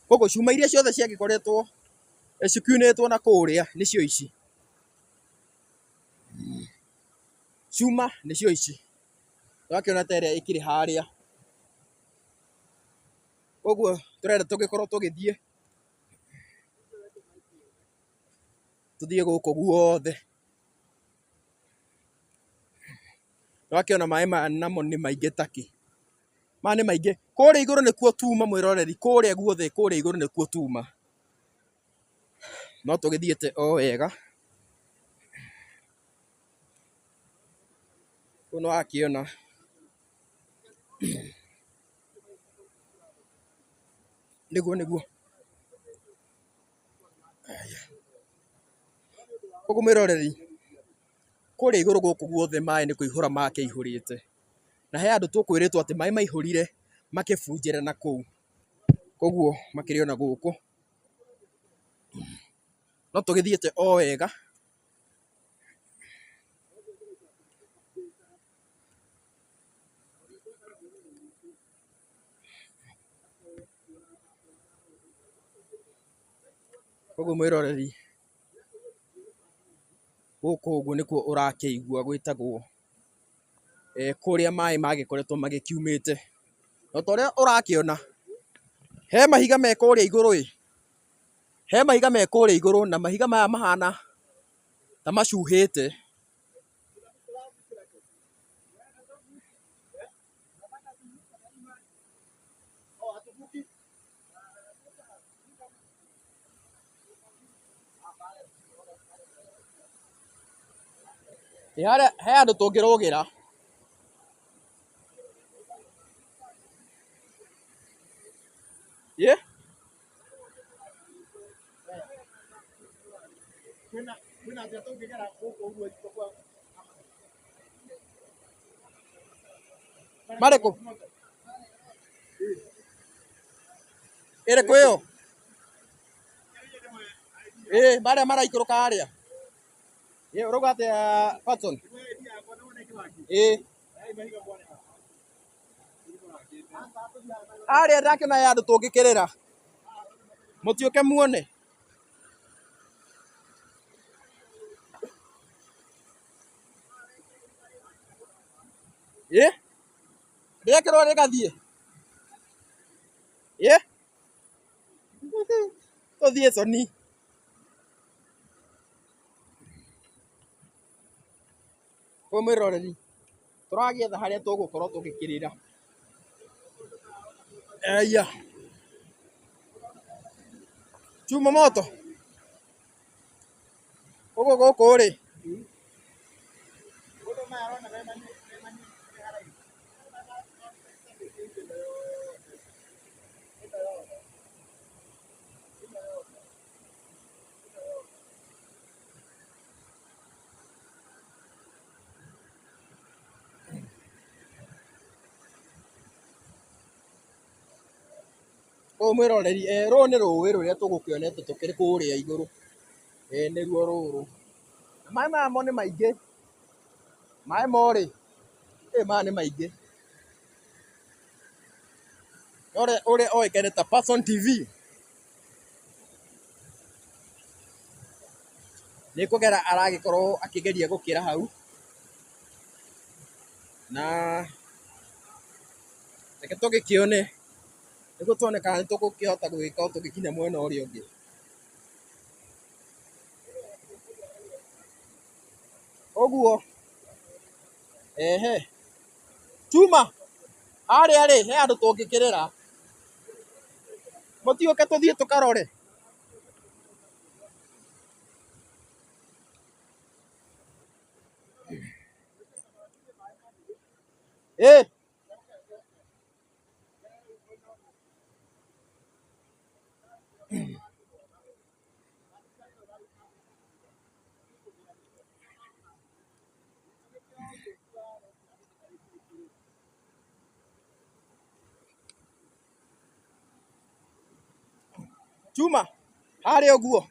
[SPEAKER 1] koguo cuma iria ciothe ciagĩkoretwo cikiunĩtwo na kũrĩa nĩcio ici. Cuma nĩcio ici, ũrakĩona ta ĩrĩa ĩkĩrĩ harĩa. Koguo tũrenda tũgĩkorwo tũgĩthiĩ, tũthiĩ gũkũ guothe. Nĩwakĩona maĩ maya namo nĩ maingĩ ta kĩ. Maya nĩ maingĩ. Kũrĩa igũrũ nĩkuo tuma mwĩroreri, kũrĩa guothe kũrĩa igũrũ nĩkuo tuma. No tũgĩthiĩte o wega. Ũguo nĩwakĩona. Nĩguo nĩguo. Koguo mwĩroreri, kũrĩa igũrũ gũkũ guothe maĩ nĩ kũihũra makĩihũrĩte. Na he handũ tũkwĩrĩtwo atĩ maĩ maihũrire makĩbunjĩra na kũu. Koguo makĩrĩ ona gũkũ. No tũgĩthiĩte o wega. Koguo mwĩroreri, gũkũ ũguo nĩkuo ũrakĩigua gwĩtagwo kũrĩa maĩ magĩkoretwo magĩkiumĩte. Na ta ũrĩa ũrakĩona, he mahiga me kũrĩa igũrũ ĩ, he mahiga me kũrĩa igũrũ na mahiga maya mahana ta macuhĩte. Ĩ harĩa he handũ tũngĩrũgĩra. Ĩ? Marĩkũ? Ĩrĩkũ ĩyo? Ĩ marĩa maraikũrũka harĩa? Ĩ ũrauga atĩa Patson? Ĩ harĩa ndakĩona he handũ tũngĩkĩrĩra. Mũtiũke muone. Ĩ rĩekĩrwo rĩgathiĩ. Ĩ tũthiĩ Soni. Ũyũ mwĩroreri tũragĩetha harĩa tũgũkorwo tũgĩkĩrĩra. Aya chuma moto ũguo gũkũ rĩ Ũyũ mwĩroreri rũrũ nĩ rũĩ rũrĩa tũgũkĩonete tũkĩrĩ kũrĩa igũrũ, ĩĩ nĩruo rũrũ. Na maĩ maya mo nĩ maingĩ, maĩ mo rĩ, ĩ maya nĩ maingĩ. Ũrĩa ũrĩa oĩkaine ta Person TV. Nĩ kũgera aragĩkorwo akĩgeria gũkĩra hau, na reke tũgĩkĩone nĩguo tuone kana nĩ tũgũkĩhota gũgĩkorwo tũgĩkinya mwena ũrĩa ũngĩ. Ũguo, ehe, Chuma, harĩa rĩ, he handũ tũngĩkĩrĩra, mũtiũke tũthiĩ tũkarore. Ĩ. Chuma, harĩa ũguo.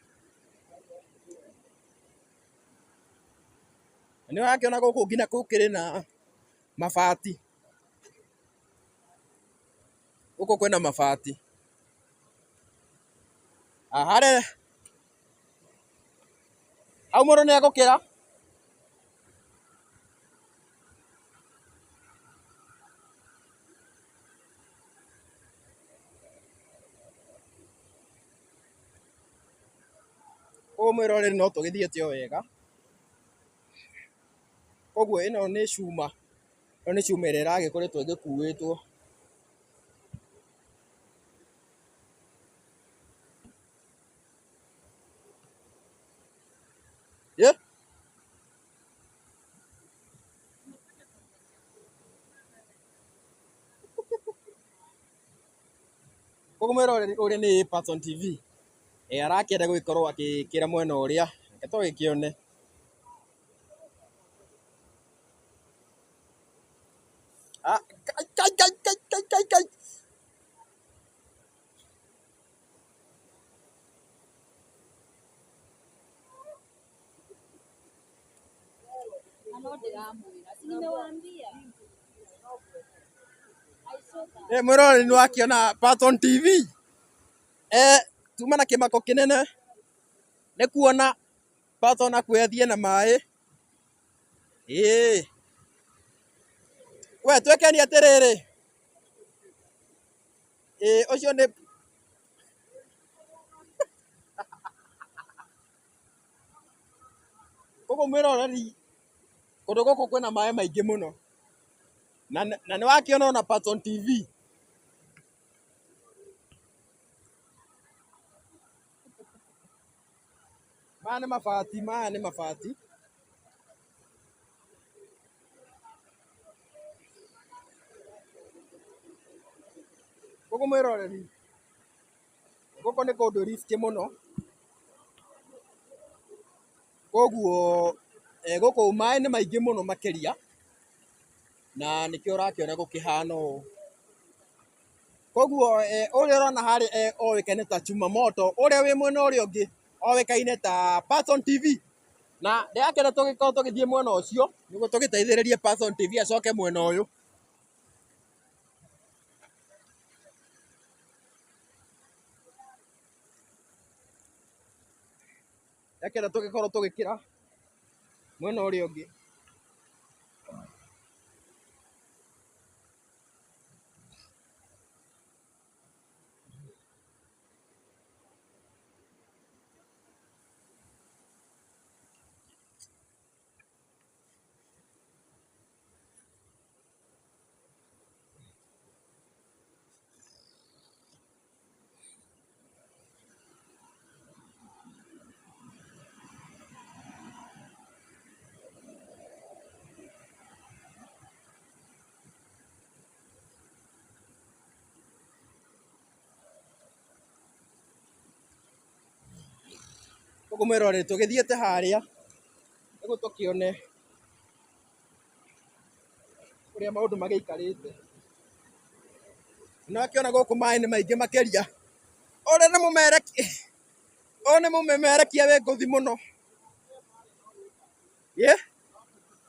[SPEAKER 1] Nĩ ũrakĩona gũkũ nginya gũkĩrĩ na mabati. Gũkũ kwĩna mabati. Harĩa hau mũndũ nĩ egũkĩra. Koguo mwĩroreri no tũgĩthiĩte o wega. Koguo ĩno nĩ cuma, ĩno nĩ cuma ĩrĩa ĩragĩkoretwo ĩgĩkuĩtwo. Ĩ. Koguo mwĩroreri ũrĩa nĩ Patson TV, arakĩenda gũgĩkorwo agĩkĩra mwena ũrĩa, reke tũgĩkĩone. Ah, kai, kai, kai, kai, kai, kai, kai.
[SPEAKER 4] Nimewaambia.
[SPEAKER 1] Eh, mwĩroreri nĩ wakĩona Patson TV. Eh, tuma na kĩmako kĩnene nĩ kuona Patson akue athiĩ na maĩ. Ĩĩ. We twĩkeni atĩrĩrĩ. Ĩĩ ũcio nĩ koguo mwĩroreri kũndũ gũkũ kwĩna maĩ maingĩ mũno. Na nĩ wakĩona ona Patson TV. Maya nĩ mabati, maya nĩ mabati. Koguo mwĩroreri, gũkũ nĩ kũndũ risky mũno. Koguo gũkũ maĩ nĩ maingĩ mũno makĩria, na nĩkĩo ũrakĩona gũkĩhana ũũ. Koguo ũrĩa ũrona harĩa oĩkaine ta Chuma Moto, ũrĩa wĩ mwena ũrĩa ũngĩ oĩkaine ta Patson TV. Na ndĩrakĩenda tũgĩkorwo tũgĩthiĩ mwena ũcio nĩguo tũgĩteithĩrĩrie Patson TV acoke mwena ũyũ. Ndĩrakĩenda tũgĩkorwo tũgĩkĩra mwena ũrĩa ũngĩ. Koguo mwĩroreri tũgĩthiĩte harĩa nĩguo tũkĩone ũrĩa maũndũ magĩikarĩte. Nĩ wakĩona gũkũ maĩ nĩ maingĩ makĩria. Ũrĩa nĩ mũmerekia, ũyũ nĩ mũmemerekia wĩ ngũthi mũno. Ĩ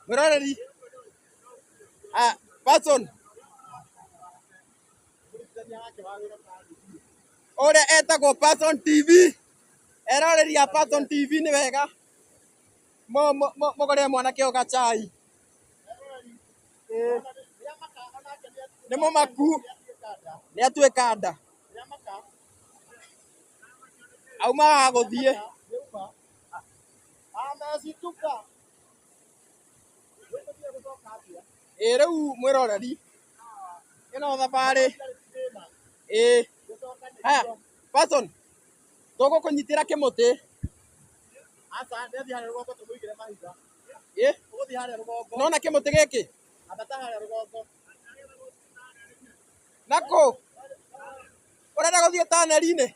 [SPEAKER 1] mwĩroreri, Patson ũrĩa etagwo Patson TV, eroreri a Patson TV nĩ wega. Mũgũrĩre mwanake ũyũ gacai. Nĩ mũmaku. Nĩ atuĩka nda. Aumaga gũthiĩ. Ĩ rĩu mwĩroreri ĩno thabarĩ ĩ haya Patson tũgũkũnyitĩra kĩmũtĩ. Ĩ nona kĩmũtĩ gĩkĩ nakũ ũrenda gũthiĩ taneri-inĩ?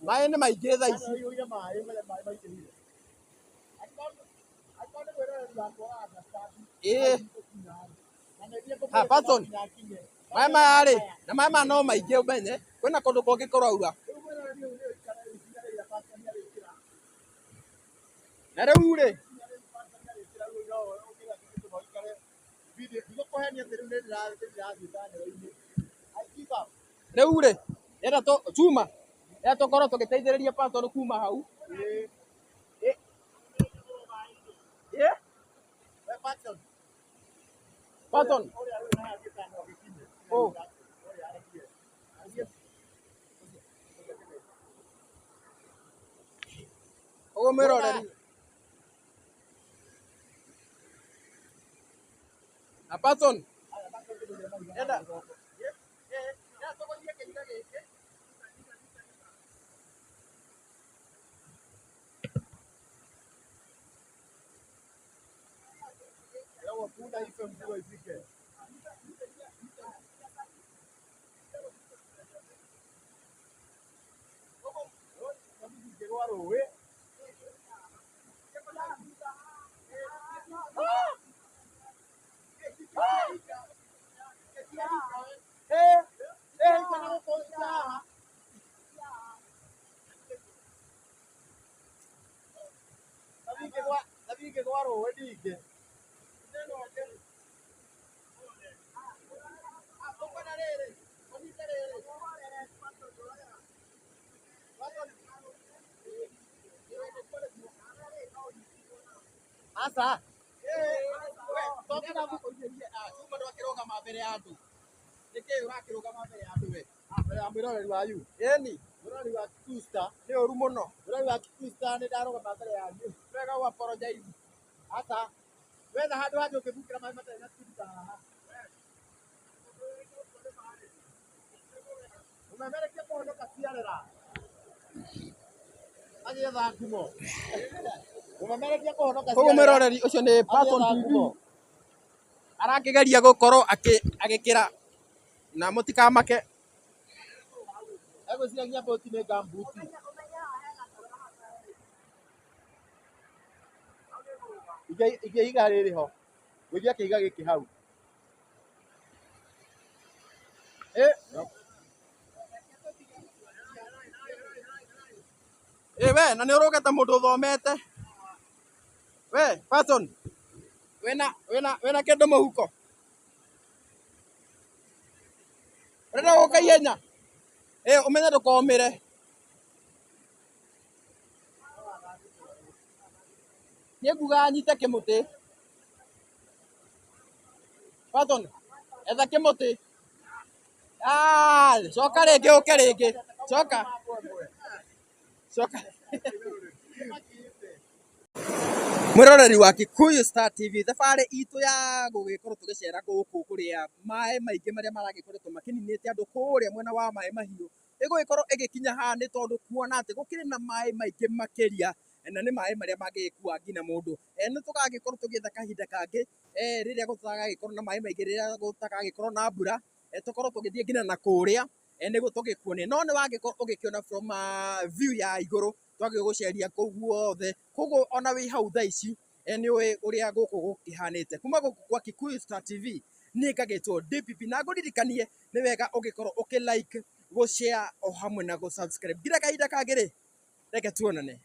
[SPEAKER 1] Maĩ nĩ maingĩ thaa ici. Ĩ ha Patson maĩ maya rĩ na maĩ maya no maingĩ ũmenye kwĩna kũndũ kũngĩ kũraura. Na rĩu rĩ rĩu rĩ ĩra tũ chuma ĩra tũkorwo tũgĩteithĩrĩria Patson kuma hau. Ĩ ĩ Patson oh ũguo mwĩroreri na Patson enda
[SPEAKER 5] Aca.
[SPEAKER 1] Chuma ndwakĩrũgama mbere ya andũ. Nĩkĩ ũrakĩrũgama mbere ya andũ we?
[SPEAKER 5] Mbere ya mwĩroreri wa you.
[SPEAKER 1] Ĩni,
[SPEAKER 5] Mwĩroreri wa Kikuyu Star.
[SPEAKER 1] nĩ ũru mũno.
[SPEAKER 5] Mwĩroreri wa Kikuyu Star nĩ ndarũgama mbere yanyu.
[SPEAKER 1] Wega ũ apologize.
[SPEAKER 5] Aca. Wetha handũ hangĩ ũngĩbukĩra maĩ matarĩ na speed ta haha. Mũmemerekia kũhonoka ciarera. Agĩetha ngumo. Mũmemerekia kũhonoka
[SPEAKER 1] Koguo
[SPEAKER 5] ciarera.
[SPEAKER 1] mwĩroreri ũcio nĩ Patson
[SPEAKER 5] Agĩetha
[SPEAKER 1] TV.
[SPEAKER 5] ngumo.
[SPEAKER 1] Arakĩgeria gũkorwo agĩkĩra na mũtikamake.
[SPEAKER 5] Egwĩciragia mbũti nĩ ngambuti. Iga ihiga rĩrĩ ho. Gũithia kĩhiga gĩkĩ hau.
[SPEAKER 1] Ĩ Ĩ we na nĩ ũrũgĩte mũndũ ũthomete. We Patson wĩna wĩna wĩna kĩndũ mũhuko? Ũrenda gũka ihenya? Ĩ ũmenye ndũkomĩre. Niĩ ngugaga nyite kĩmũtĩ. Patson etha kĩmũtĩ. Ah, coka rĩngĩ ũke rĩngĩ. Coka. Coka. Mwĩroreri wa Kikuyu Star TV, thabarĩ itũ ya gũgĩkorwo tũgĩcera gũkũ kũrĩa maĩ maingĩ marĩa maragĩkoretwo makĩninĩte andũ kũrĩa mwena wa maĩ mahiũ ĩgũgĩkorwo ĩgĩkinya haha nĩ tondũ kuona atĩ gũkĩrĩ na maĩ maingĩ makĩria na nĩ maĩ marĩa mangĩgĩkua nginya mũndũ. Nĩ tũgagĩkorwo tũgĩetha kahinda kangĩ rĩrĩa gũtagagĩkorwo na maĩ maingĩ, rĩrĩa gũtagagĩkorwo na mbura, tũkorwo tũgĩthiĩ nginya na kũrĩa nĩguo tũgĩkuonie. No nĩ wagĩkorwo ũgĩkĩona from view ya igũrũ twagĩgũceria kũu guothe, koguo ona wĩ hau thaa ici nĩ ũĩ ũrĩa gũkũ gũkĩhanĩte. Kuma gũkũ kwa Kikuyu Star TV niĩ ngagĩtwo DPP na ngũririkanie nĩ wega ũgĩkorwo ũkĩ like, gũ share o hamwe na gũ subscribe. Nginya kahinda kangĩ rĩ, reke tuonane.